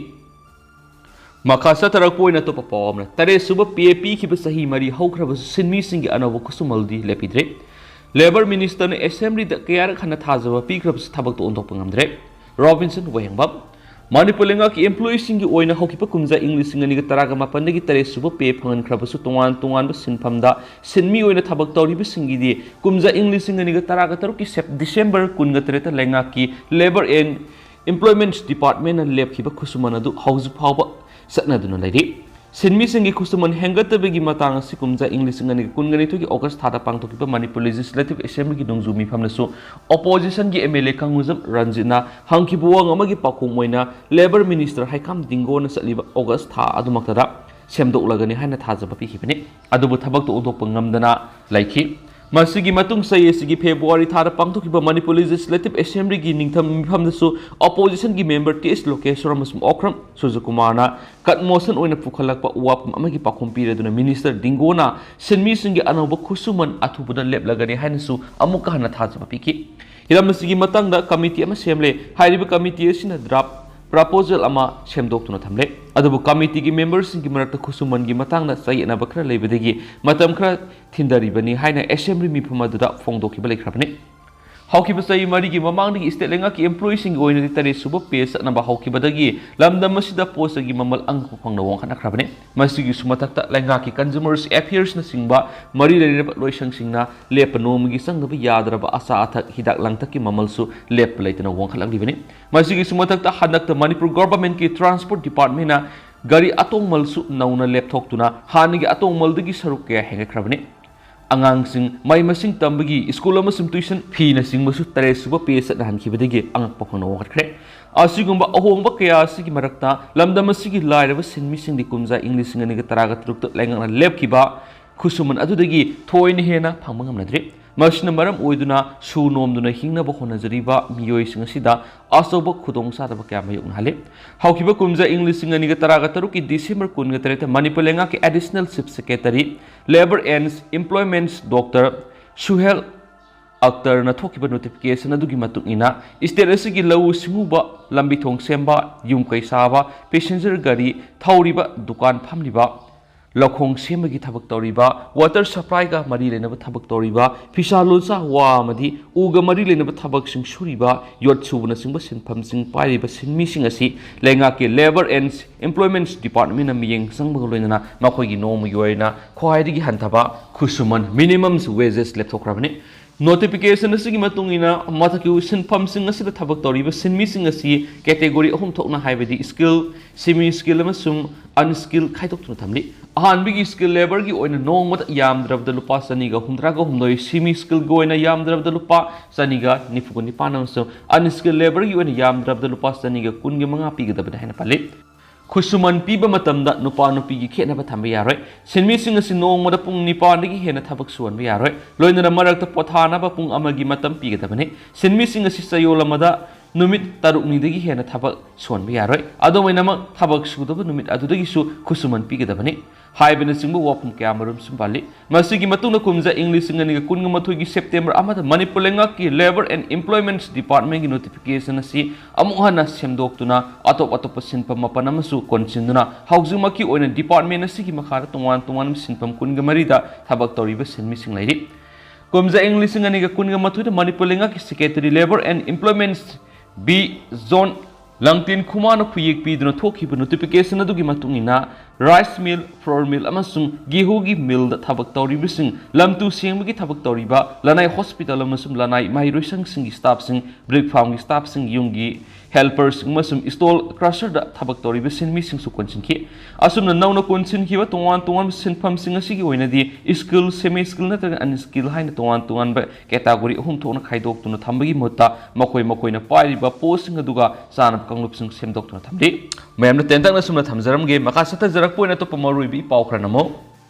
ꯃꯈꯥ ꯆꯠꯊꯔꯛꯄ ꯑꯣꯏꯅ ꯑꯇꯣꯞꯄ ꯄꯥꯎ ꯑꯃꯅ, ꯇꯔꯦꯠ ꯁꯨꯕ pay ꯄꯤꯈꯤꯕ ꯆꯍꯤ ꯃꯔꯤ ꯍꯧꯈ꯭ꯔꯕꯁꯨ ꯁꯤꯟꯃꯤꯁꯤꯡꯒꯤ ꯑꯅꯧꯕ ꯈꯨꯠꯁꯨꯃꯜꯗꯤ ꯂꯦꯞꯄꯤꯗ꯭ꯔꯦ꯫ Labour Ministerꯅ Assemblyꯗ ꯀꯌꯥꯔꯛ ꯍꯟꯅ ꯊꯥꯖꯕ ꯄꯤꯈ꯭ꯔꯕꯁꯨ ꯊꯕꯛꯇ ꯑꯣꯟꯊꯣꯛꯄ ꯉꯝꯗ꯭ꯔꯦ꯫ ꯔꯣꯕꯤꯟꯁꯟ ꯋꯥꯍꯦꯡꯕꯝ꯫ ꯃꯅꯤꯄꯨꯔ ꯂꯩꯉꯥꯛꯀꯤ employeeꯁꯤꯡꯒꯤ ꯑꯣꯏꯅ ꯍꯧꯈꯤꯕ ꯀꯨꯝꯖꯥ ꯏꯪ ꯂꯤꯁꯤꯡ ꯑꯅꯤꯒ ꯇꯔꯥꯒ ꯃꯥꯄꯟꯗꯒꯤ ꯇꯔꯦꯠ ꯁꯨꯕ pay ꯐꯪꯍꯟꯈ꯭ꯔꯕꯁꯨ ꯇꯣꯉꯥꯟ ꯇꯣꯉꯥꯟꯕ ꯁꯤꯟꯐꯝꯗ ꯁꯤꯟꯃꯤ ꯑꯣꯏꯅ ꯊꯕꯛ ꯇꯧꯔꯤꯕꯁꯤꯡꯒꯤꯗꯤ ꯀꯨꯝꯖꯥ ꯏꯪ ꯂꯤꯁꯤꯡ ꯑꯅꯤꯒ ꯇꯔꯥꯒ ꯇꯔꯨꯛꯀꯤ Sep-, December ꯀꯨꯟꯒ ꯇꯔꯦꯠꯇ ꯂꯩꯉꯥꯛꯀꯤ Labour and Employment Departmentꯅ ꯂꯦꯞꯈꯤꯕ ꯈꯨꯠꯁꯨꯃꯟ ꯑꯗꯨ ꯍꯧꯖꯤꯛ ꯐꯥꯎꯕ ꯆꯠꯅꯗꯨꯅ ꯂꯩꯔꯤ꯫ ꯁꯤꯟꯃꯤꯁꯤꯡꯒꯤ ꯈꯨꯠꯁꯨꯃꯟ ꯍꯦꯟꯒꯠꯇꯕꯒꯤ ꯃꯇꯥꯡ ꯑꯁꯤ ꯀꯨꯝꯖꯥ ꯏꯪ ꯂꯤꯁꯤꯡ ꯑꯅꯤꯒ ꯀꯨꯟꯒ ꯅꯤꯊꯣꯏꯒꯤ ꯑꯣꯒꯁ ꯊꯥꯗ ꯄꯥꯡꯊꯣꯛꯈꯤꯕ ꯃꯅꯤꯄꯨꯔ ꯂꯦꯖꯤꯁꯂꯦꯇꯤꯚ ꯑꯦꯁꯦꯝꯕ꯭ꯂꯤꯒꯤ ꯅꯣꯡꯖꯨ ꯃꯤꯐꯝꯗꯁꯨ ꯑꯣꯄꯣꯖꯤꯁꯟꯒꯤ ꯑꯦꯝ ꯑꯦꯜ ꯑꯦ ꯀꯪꯒꯨꯖꯝ ꯔꯟꯖꯤꯠꯅ ꯍꯪꯈꯤꯕ ꯋꯥꯍꯪ ꯑꯃꯒꯤ ꯄꯥꯎꯈꯨꯝ ꯑꯣꯏꯅ ꯂꯦꯕꯔ ꯃꯤꯅꯤꯁꯇꯔ ꯍꯩꯈꯥꯝ ꯗꯤꯡꯒꯣꯅ ꯆꯠꯂꯤꯕ ꯑꯣꯒꯁ ꯊꯥ ꯑꯗꯨꯃꯛꯇꯗ ꯁꯦꯝꯗꯣꯛꯂꯒꯅꯤ ꯍꯥꯏꯅ ꯊꯥꯖꯕ ꯄꯤꯈꯤꯕꯅꯤ꯫ ꯑꯗꯨꯕꯨ ꯊꯕꯛꯇ ꯑꯣꯟꯊꯣꯛꯄ ꯉꯝꯗꯅ ꯂꯩꯈꯤ꯫ ꯃꯁꯤꯒꯤ ꯃꯇꯨꯡ ꯆꯍꯤ ꯑꯁꯤꯒꯤ ꯐꯦꯕ꯭ꯔꯨꯋꯥꯔꯤ ꯊꯥꯗ ꯄꯥꯡꯊꯣꯛꯈꯤꯕ ꯃꯅꯤꯄꯨꯔ ꯂꯦꯖꯤꯁꯂꯦꯇꯤꯚ ꯑꯦꯁꯦꯝꯕ꯭ꯂꯤꯒꯤ ꯅꯤꯡꯊꯝ ꯃꯤꯐꯝꯗꯁꯨ ꯑꯣꯄꯣꯖꯤꯁꯟꯒꯤ ꯃꯦꯝꯕꯔ ꯇꯤ ꯑꯦꯁ ꯂꯣꯀꯦꯁ꯭ꯋꯔ ꯑꯃꯁꯨꯡ ꯑꯣꯀ꯭ꯔꯝ ꯁꯨꯖꯀꯨꯃꯥꯔꯅ ꯀꯠ ꯃꯣꯁꯟ ꯑꯣꯏꯅ ꯄꯨꯈꯠꯂꯛꯄ ꯋꯥꯐꯝ ꯑꯃꯒꯤ ꯄꯥꯎꯈꯨꯝ ꯄꯤꯔꯗꯨꯅ ꯃꯤꯅꯤꯁꯇꯔ ꯗꯤꯡꯒꯣꯅ ꯁꯤꯟꯃꯤꯁꯤꯡꯒꯤ ꯑꯅꯧꯕ ꯈꯨꯠꯁꯨꯃꯟ ꯑꯊꯨꯕꯗ ꯂꯦꯞꯂꯒꯅꯤ ꯍꯥꯏꯅꯁꯨ ꯑꯃꯨꯛꯀ ꯍꯟꯅ ꯊꯥꯖꯕ ꯄꯤꯈꯤ꯫ ꯍꯤꯔꯝ ꯑꯁꯤꯒꯤ ꯃꯇꯥꯡꯗ ꯀꯃꯤꯇꯤ ꯑꯃ ꯁꯦꯝꯂꯦ꯫ ꯍꯥꯏꯔꯤꯕ ꯀꯃꯤꯇꯤ ꯑꯁꯤꯅ ꯗ꯭ꯔꯥꯐ ꯄ꯭ꯔꯄꯣꯖꯦꯜ ꯑꯃ ꯁꯦꯝꯗꯣꯛꯇꯨꯅ ꯊꯝꯂꯦ꯫ ꯑꯗꯨꯕꯨ ꯀꯃꯤꯇꯤꯒꯤ ꯃꯦꯝꯕꯔꯁꯤꯡꯒꯤ ꯃꯔꯛꯇ ꯈꯨꯠꯁꯨꯃꯟꯒꯤ ꯃꯇꯥꯡꯗ ꯆꯌꯦꯠꯅꯕ ꯈꯔ ꯂꯩꯕꯗꯒꯤ ꯃꯇꯝ ꯈꯔ ꯊꯤꯟꯊꯔꯤꯕꯅꯤ ꯍꯥꯏꯅ ꯑꯦꯁꯦꯝꯕ꯭ꯂꯤ ꯃꯤꯐꯝ ꯑꯗꯨꯗ ꯐꯣꯡꯗꯣꯛꯈꯤꯕ ꯂꯩꯈ꯭ꯔꯕꯅꯤ꯫ ꯍꯧꯈꯤꯕ ꯆꯍꯤ ꯃꯔꯤꯒꯤ ꯃꯃꯥꯡꯗꯒꯤ ꯁ꯭ꯇꯦꯠ ꯂꯩꯉꯥꯛꯀꯤ ꯑꯦꯝꯄ꯭ꯂꯣꯌꯤꯁꯤꯡꯒꯤ ꯑꯣꯏꯅꯗꯤ ꯇꯔꯦꯠ ꯁꯨꯕ ꯄꯦ ꯆꯠꯅꯕ ꯍꯧꯈꯤꯕꯗꯒꯤ ꯂꯝꯗꯝ ꯑꯁꯤꯗ ꯄꯣꯠ ꯆꯩꯒꯤ ꯃꯃꯜ ꯑꯉꯛꯄ ꯐꯪꯅ ꯋꯥꯡꯈꯠꯅꯈ꯭ꯔꯕꯅꯤ꯫ ꯃꯁꯤꯒꯤꯁꯨ ꯃꯊꯛꯇ ꯂꯩꯉꯥꯛꯀꯤ ꯀꯟꯖꯨꯃꯔꯁ ꯑꯦꯐꯤꯌꯔꯁꯅꯆꯤꯡꯕ ꯃꯔꯤ ꯂꯩꯅꯕ ꯂꯣꯏꯁꯪꯁꯤꯡꯅ ꯂꯦꯞꯄ ꯅꯣꯡꯃꯒꯤ ꯆꯪꯗꯕ ꯌꯥꯗ꯭ꯔꯕ ꯑꯆꯥ ꯑꯊꯛ, ꯍꯤꯗꯥꯛ ꯂꯥꯡꯊꯛꯀꯤ ꯃꯃꯜꯁꯨ ꯂꯦꯞꯄ ꯂꯩꯇꯅ ꯋꯥꯡꯈꯠꯂꯛꯂꯤꯕꯅꯤ꯫ ꯃꯁꯤꯒꯤꯁꯨ ꯃꯊꯛꯇ ꯍꯟꯗꯛꯇ ꯃꯅꯤꯄꯨꯔ ꯒꯣꯚꯔꯟꯃꯦꯟꯠꯀꯤ ꯇ꯭ꯔꯥꯟꯁꯄꯣꯔꯠ ꯗꯤꯄꯥꯔꯠꯃꯦꯟꯠꯅ ꯒꯥꯔꯤ ꯑꯇꯣꯡꯃꯜꯁꯨ ꯅꯧꯅ ꯂꯦꯞꯊꯣꯛꯇꯨꯅ ꯍꯥꯟꯅꯒꯤ ꯑꯇꯣꯡꯃꯜꯗꯒꯤ ꯁꯔꯨꯛ ꯀꯌꯥ ꯍꯦꯟꯒꯠꯈ꯭ꯔꯕꯅꯤ꯫ ꯑꯉꯥꯡꯁꯤꯡ ꯃꯍꯩ ꯃꯁꯤꯡ ꯇꯝꯕꯒꯤ ꯁ꯭ꯀꯨꯜ ꯑꯃꯁꯨꯡ ꯇ꯭ꯌꯨꯁꯟ ꯐꯤꯅꯆꯤꯡꯕꯁꯨ ꯇꯔꯦꯠ ꯁꯨꯕ ꯄꯦ ꯆꯠꯅꯍꯟꯈꯤꯕꯗꯒꯤ ꯑꯉꯛꯄ ꯐꯪꯅ ꯋꯥꯡꯈꯠꯈ꯭ꯔꯦ꯫ ꯑꯁꯤꯒꯨꯝꯕ ꯑꯍꯣꯡꯕ ꯀꯌꯥ ꯑꯁꯤꯒꯤ ꯃꯔꯛꯇ ꯂꯝꯗꯝ ꯑꯁꯤꯒꯤ ꯂꯥꯏꯔꯕ ꯁꯤꯟꯃꯤꯁꯤꯡꯗꯤ ꯀꯨꯝꯖꯥ ꯏꯪ ꯂꯤꯁꯤꯡ ꯑꯅꯤꯒ ꯇꯔꯥꯒ ꯇꯔꯨꯛꯇ ꯂꯩꯉꯥꯛꯅ ꯂꯦꯞꯈꯤꯕ ꯈꯨꯠꯁꯨꯃꯟ ꯑꯗꯨꯗꯒꯤ ꯊꯣꯏꯅ ꯍꯦꯟꯅ ꯐꯪꯕ ꯉꯝꯅꯗ꯭ꯔꯤ꯫ ꯃꯁꯤꯅ ꯃꯔꯝ ꯑꯣꯏꯗꯨꯅ ꯁꯨ ꯅꯣꯝꯗꯨꯅ ꯍꯤꯡꯅꯕ ꯍꯣꯠꯅꯖꯔꯤꯕ ꯃꯤꯑꯣꯏꯁꯤꯡ ꯑꯁꯤꯗ ꯑꯆꯧꯕ ꯈꯨꯗꯣꯡꯆꯥꯗꯕ ꯀꯌꯥ ꯃꯥꯌꯣꯛꯅꯍꯜꯂꯤ꯫ ꯍꯧꯈꯤꯕ ꯀꯨꯝꯖꯥ ꯏꯪ ꯂꯤꯁꯤꯡ ꯑꯅꯤꯒ ꯇꯔꯥꯒ ꯇꯔꯨꯛꯀꯤ ꯗꯤꯁꯦꯝꯕꯔ ꯀꯨꯟꯒ ꯇꯔꯦꯠꯇ ꯃꯅꯤꯄꯨꯔ ꯂꯩꯉꯥꯛꯀꯤ additional chief secretary, labour and employment doctor Suhel ꯑꯛꯇꯔꯅ ꯊꯣꯛꯈꯤꯕ ꯅꯣꯇꯤꯐꯤꯀꯦꯁꯟ ꯑꯗꯨꯒꯤ ꯃꯇꯨꯡ ꯏꯟꯅ, ꯁ꯭ꯇꯦꯠ ꯑꯁꯤꯒꯤ ꯂꯧꯎ ꯁꯤꯡꯎꯕ, ꯂꯝꯕꯤ ꯊꯣꯡ ꯁꯦꯝꯕ, ꯌꯨꯝ ꯀꯩ ꯁꯥꯕ, ꯄꯦꯁꯦꯟꯖꯔ ꯒꯥꯔꯤ ꯊꯧꯔꯤꯕ, ꯗꯨꯀꯥꯟ ꯐꯝꯂꯤꯕ, ꯂꯧꯈꯣꯡ ꯁꯦꯝꯕꯒꯤ ꯊꯕꯛ ꯇꯧꯔꯤꯕ, ꯋꯥꯇꯔ ꯁꯄ꯭ꯂꯥꯏꯒ ꯃꯔꯤ ꯂꯩꯅꯕ ꯊꯕꯛ ꯇꯧꯔꯤꯕ, ꯐꯤꯁꯥ ꯂꯣꯟꯁꯥ, ꯋꯥ ꯑꯃꯗꯤ ꯎꯒ ꯃꯔꯤ ꯂꯩꯅꯕ ꯊꯕꯛꯁꯤꯡ ꯁꯨꯔꯤꯕ, ꯌꯣꯠ ꯁꯨꯕꯅꯆꯤꯡꯕ ꯁꯤꯟꯐꯝꯁꯤꯡ ꯄꯥꯏꯔꯤꯕ ꯁꯤꯟꯃꯤꯁꯤꯡ ꯑꯁꯤ ꯂꯩꯉꯥꯛꯀꯤ ꯂꯦꯕꯔ ꯑꯦꯟ ꯏꯝꯄ꯭ꯂꯣꯏꯃꯦꯟꯠ ꯗꯤꯄꯥꯔꯠꯃꯦꯟꯠꯅ ꯃꯤꯠꯌꯦꯡ ꯆꯪꯕꯒ ꯂꯣꯏꯅꯅ ꯃꯈꯣꯏꯒꯤ ꯅꯣꯡꯃꯒꯤ ꯑꯣꯏꯅ ꯈ꯭ꯋꯥꯏꯗꯒꯤ ꯍꯟꯊꯕ ꯈꯨꯠꯁꯨꯃꯟ, ꯃꯤꯅꯤꯃꯝ ꯋꯦꯖꯦꯁ, ꯂꯦꯞꯊꯣꯛꯈ꯭ꯔꯕꯅꯤ꯫ Notification ꯑꯁꯤꯒꯤ ꯃꯇꯨꯡ ꯏꯟꯅ ꯃꯊꯛꯀꯤ ꯁꯤꯟꯐꯝꯁꯤꯡ ꯑꯁꯤꯗ ꯊꯕꯛ ꯇꯧꯔꯤꯕ ꯁꯤꯟꯃꯤꯁꯤꯡ ꯑꯁꯤ category ꯑꯍꯨꯝ ꯊꯣꯛꯅ, ꯍꯥꯏꯕꯗꯤ skilled, semi skilled ꯑꯃꯁꯨꯡ unskilled ꯈꯥꯏꯗꯣꯛꯇꯨꯅ ꯊꯝꯂꯤ꯫ ꯑꯍꯥꯟꯕꯒꯤ skilled labourꯒꯤ ꯑꯣꯏꯅ ꯅꯣꯡꯃꯗ ꯌꯥꯝꯗ꯭ꯔꯕꯗ ꯂꯨꯄꯥ ꯆꯅꯤꯒ ꯍꯨꯝꯗ꯭ꯔꯥꯒ ꯍꯨꯝꯗꯣꯏ, semi skilledꯒꯤ ꯑꯣꯏꯅ ꯌꯥꯝꯗ꯭ꯔꯕꯗ ꯂꯨꯄꯥ ꯆꯅꯤꯒ ꯅꯤꯐꯨꯒ ꯅꯤꯄꯥꯟ ꯑꯃꯁꯨꯡ unskilled labourꯒꯤ ꯑꯣꯏꯅ ꯌꯥꯝꯗ꯭ꯔꯕꯗ ꯂꯨꯄꯥ ꯆꯅꯤꯒ ꯀꯨꯟꯒ ꯃꯉꯥ ꯄꯤꯒꯗꯕꯅꯤ ꯍꯥꯏꯅ ꯄꯜꯂꯤ꯫ ꯈꯨꯠꯁꯨꯃꯟ ꯄꯤꯕ ꯃꯇꯝꯗ ꯅꯨꯄꯥ ꯅꯨꯄꯤꯒꯤ ꯈꯦꯠꯅꯕ ꯊꯝꯕ ꯌꯥꯔꯣꯏ꯫ ꯁꯤꯟꯃꯤꯁꯤꯡ ꯑꯁꯤ ꯅꯣꯡꯃꯗ ꯄꯨꯡ ꯅꯤꯄꯥꯟꯗꯒꯤ ꯍꯦꯟꯅ ꯊꯕꯛ ꯁꯨꯍꯟꯕ ꯌꯥꯔꯣꯏ꯫ ꯂꯣꯏꯅꯅ ꯃꯔꯛꯇ ꯄꯣꯊꯥꯅꯕ ꯄꯨꯡ ꯑꯃꯒꯤ ꯃꯇꯝ ꯄꯤꯒꯗꯕꯅꯤ꯫ ꯁꯤꯟꯃꯤꯁꯤꯡ ꯑꯁꯤ ꯆꯌꯣꯜ ꯑꯃꯗ ꯅꯨꯃꯤꯠ ꯇꯔꯨꯛꯅꯤꯗꯒꯤ ꯍꯦꯟꯅ ꯊꯕꯛ ꯁꯨꯍꯟꯕ ꯌꯥꯔꯣꯏ꯫ ꯑꯗꯨꯝ ꯑꯣꯏꯅꯃꯛ, ꯊꯕꯛ ꯁꯨꯗꯕ ꯅꯨꯃꯤꯠ ꯑꯗꯨꯗꯒꯤꯁꯨ ꯈꯨꯠꯁꯨꯃꯟ ꯄꯤꯒꯗꯕꯅꯤ ꯍꯥꯏꯕꯅꯆꯤꯡꯕ ꯋꯥꯐꯝ ꯀꯌꯥ ꯃꯔꯨꯝ ꯁꯨꯝ ꯄꯥꯜꯂꯤ꯫ ꯃꯁꯤꯒꯤ ꯃꯇꯨꯡꯗ ꯀꯨꯝꯖꯥ ꯏꯪ ꯂꯤꯁꯤꯡ ꯑꯅꯤꯒ ꯀꯨꯟꯒ ꯃꯥꯊꯣꯏꯒꯤ September ꯑꯃꯗ ꯃꯅꯤꯄꯨꯔ ꯂꯩꯉꯥꯛꯀꯤ Labour and Employment Departmentꯀꯤ notification ꯑꯁꯤ ꯑꯃꯨꯛ ꯍꯟꯅ ꯁꯦꯝꯗꯣꯛꯇꯨꯅ ꯑꯇꯣꯞ ꯑꯇꯣꯞꯄ ꯁꯤꯟꯐꯝ ꯃꯥꯄꯟ ꯑꯃꯁꯨ ꯀꯣꯟꯁꯤꯟꯗꯨꯅ ꯍꯧꯖꯤꯛꯃꯛꯀꯤ ꯑꯣꯏꯅ department ꯑꯁꯤꯒꯤ ꯃꯈꯥꯗ ꯇꯣꯉꯥꯟ ꯇꯣꯉꯥꯟꯕ ꯁꯤꯟꯐꯝ ꯀꯨꯟꯒ ꯃꯔꯤꯗ ꯊꯕꯛ ꯇꯧꯔꯤꯕ ꯁꯤꯟꯃꯤꯁꯤꯡ ꯂꯩꯔꯤ꯫ ꯀꯨꯝꯖꯥ ꯏꯪ ꯂꯤꯁꯤꯡ ꯑꯅꯤꯒ ꯀꯨꯟꯒ ꯃꯥꯊꯣꯏꯗ ꯃꯅꯤꯄꯨꯔ ꯂꯩꯉꯥꯛꯀꯤ Secretary Labour and Employment B John ꯂꯥꯡꯇꯦꯟ ꯈꯨꯃꯥꯅ ꯈꯨꯌꯦꯛ ꯄꯤꯗꯨꯅ ꯊꯣꯛꯈꯤꯕ notification ꯑꯗꯨꯒꯤ ꯃꯇꯨꯡ ꯏꯟꯅ, rice mill, flour mill ꯑꯃꯁꯨꯡ ꯒꯦꯍꯨꯒꯤ millꯗ ꯊꯕꯛ ꯇꯧꯔꯤꯕꯁꯤꯡ, ꯂꯝꯇꯨ ꯁꯦꯡꯕꯒꯤ ꯊꯕꯛ ꯇꯧꯔꯤꯕ, ꯂꯅꯥꯏ hospital ꯑꯃꯁꯨꯡ ꯂꯅꯥꯏ ꯃꯍꯩꯔꯣꯏꯁꯪꯁꯤꯡꯒꯤ staffꯁꯤꯡ, brick farmꯒꯤ staffꯁꯤꯡ, ꯌꯨꯝꯒꯤ helperꯁꯤꯡ ꯑꯃꯁꯨꯡ stall crusherꯗ ꯊꯕꯛ ꯇꯧꯔꯤꯕ ꯁꯤꯟꯃꯤꯁꯤꯡꯁꯨ ꯀꯣꯟꯁꯤꯟꯈꯤ꯫ ꯑꯁꯨꯝꯅ ꯅꯧꯅ ꯀꯣꯟꯁꯤꯟꯈꯤꯕ ꯇꯣꯉꯥꯟ ꯇꯣꯉꯥꯟꯕ ꯁꯤꯟꯐꯝꯁꯤꯡ ꯑꯁꯤꯒꯤ ꯑꯣꯏꯅꯗꯤ skilled, semi skilled ꯅꯠꯇ꯭ꯔꯒ unskilled ꯍꯥꯏꯅ ꯇꯣꯉꯥꯟ ꯇꯣꯉꯥꯟꯕ category ꯑꯍꯨꯝ ꯊꯣꯛꯅ ꯈꯥꯏꯗꯣꯛꯇꯨꯅ ꯊꯝꯕꯒꯤ ꯃꯍꯨꯠꯇ, ꯃꯈꯣꯏ ꯃꯈꯣꯏꯅ ꯄꯥꯏꯔꯤꯕ postꯁꯤꯡ ꯑꯗꯨꯒ ꯆꯥꯅꯕ ꯀꯥꯡꯂꯨꯞꯁꯤꯡ ꯁꯦꯝꯗꯣꯛꯇꯨꯅ ꯊꯝꯂꯤ꯫ ꯃꯌꯥꯝꯅ ꯇꯦꯟꯇꯛꯅ ꯁꯨꯝꯅ ꯊꯝꯖꯔꯝꯒꯦ꯫ ꯃꯈꯥ ꯆꯠꯊꯖꯔꯛꯄ ꯑꯣꯏꯅ ꯑꯇꯣꯞꯄ ꯃꯔꯨꯑꯣꯏꯕ ꯏ ꯄꯥꯎ ꯈꯔꯅ ꯑꯃꯨꯛ,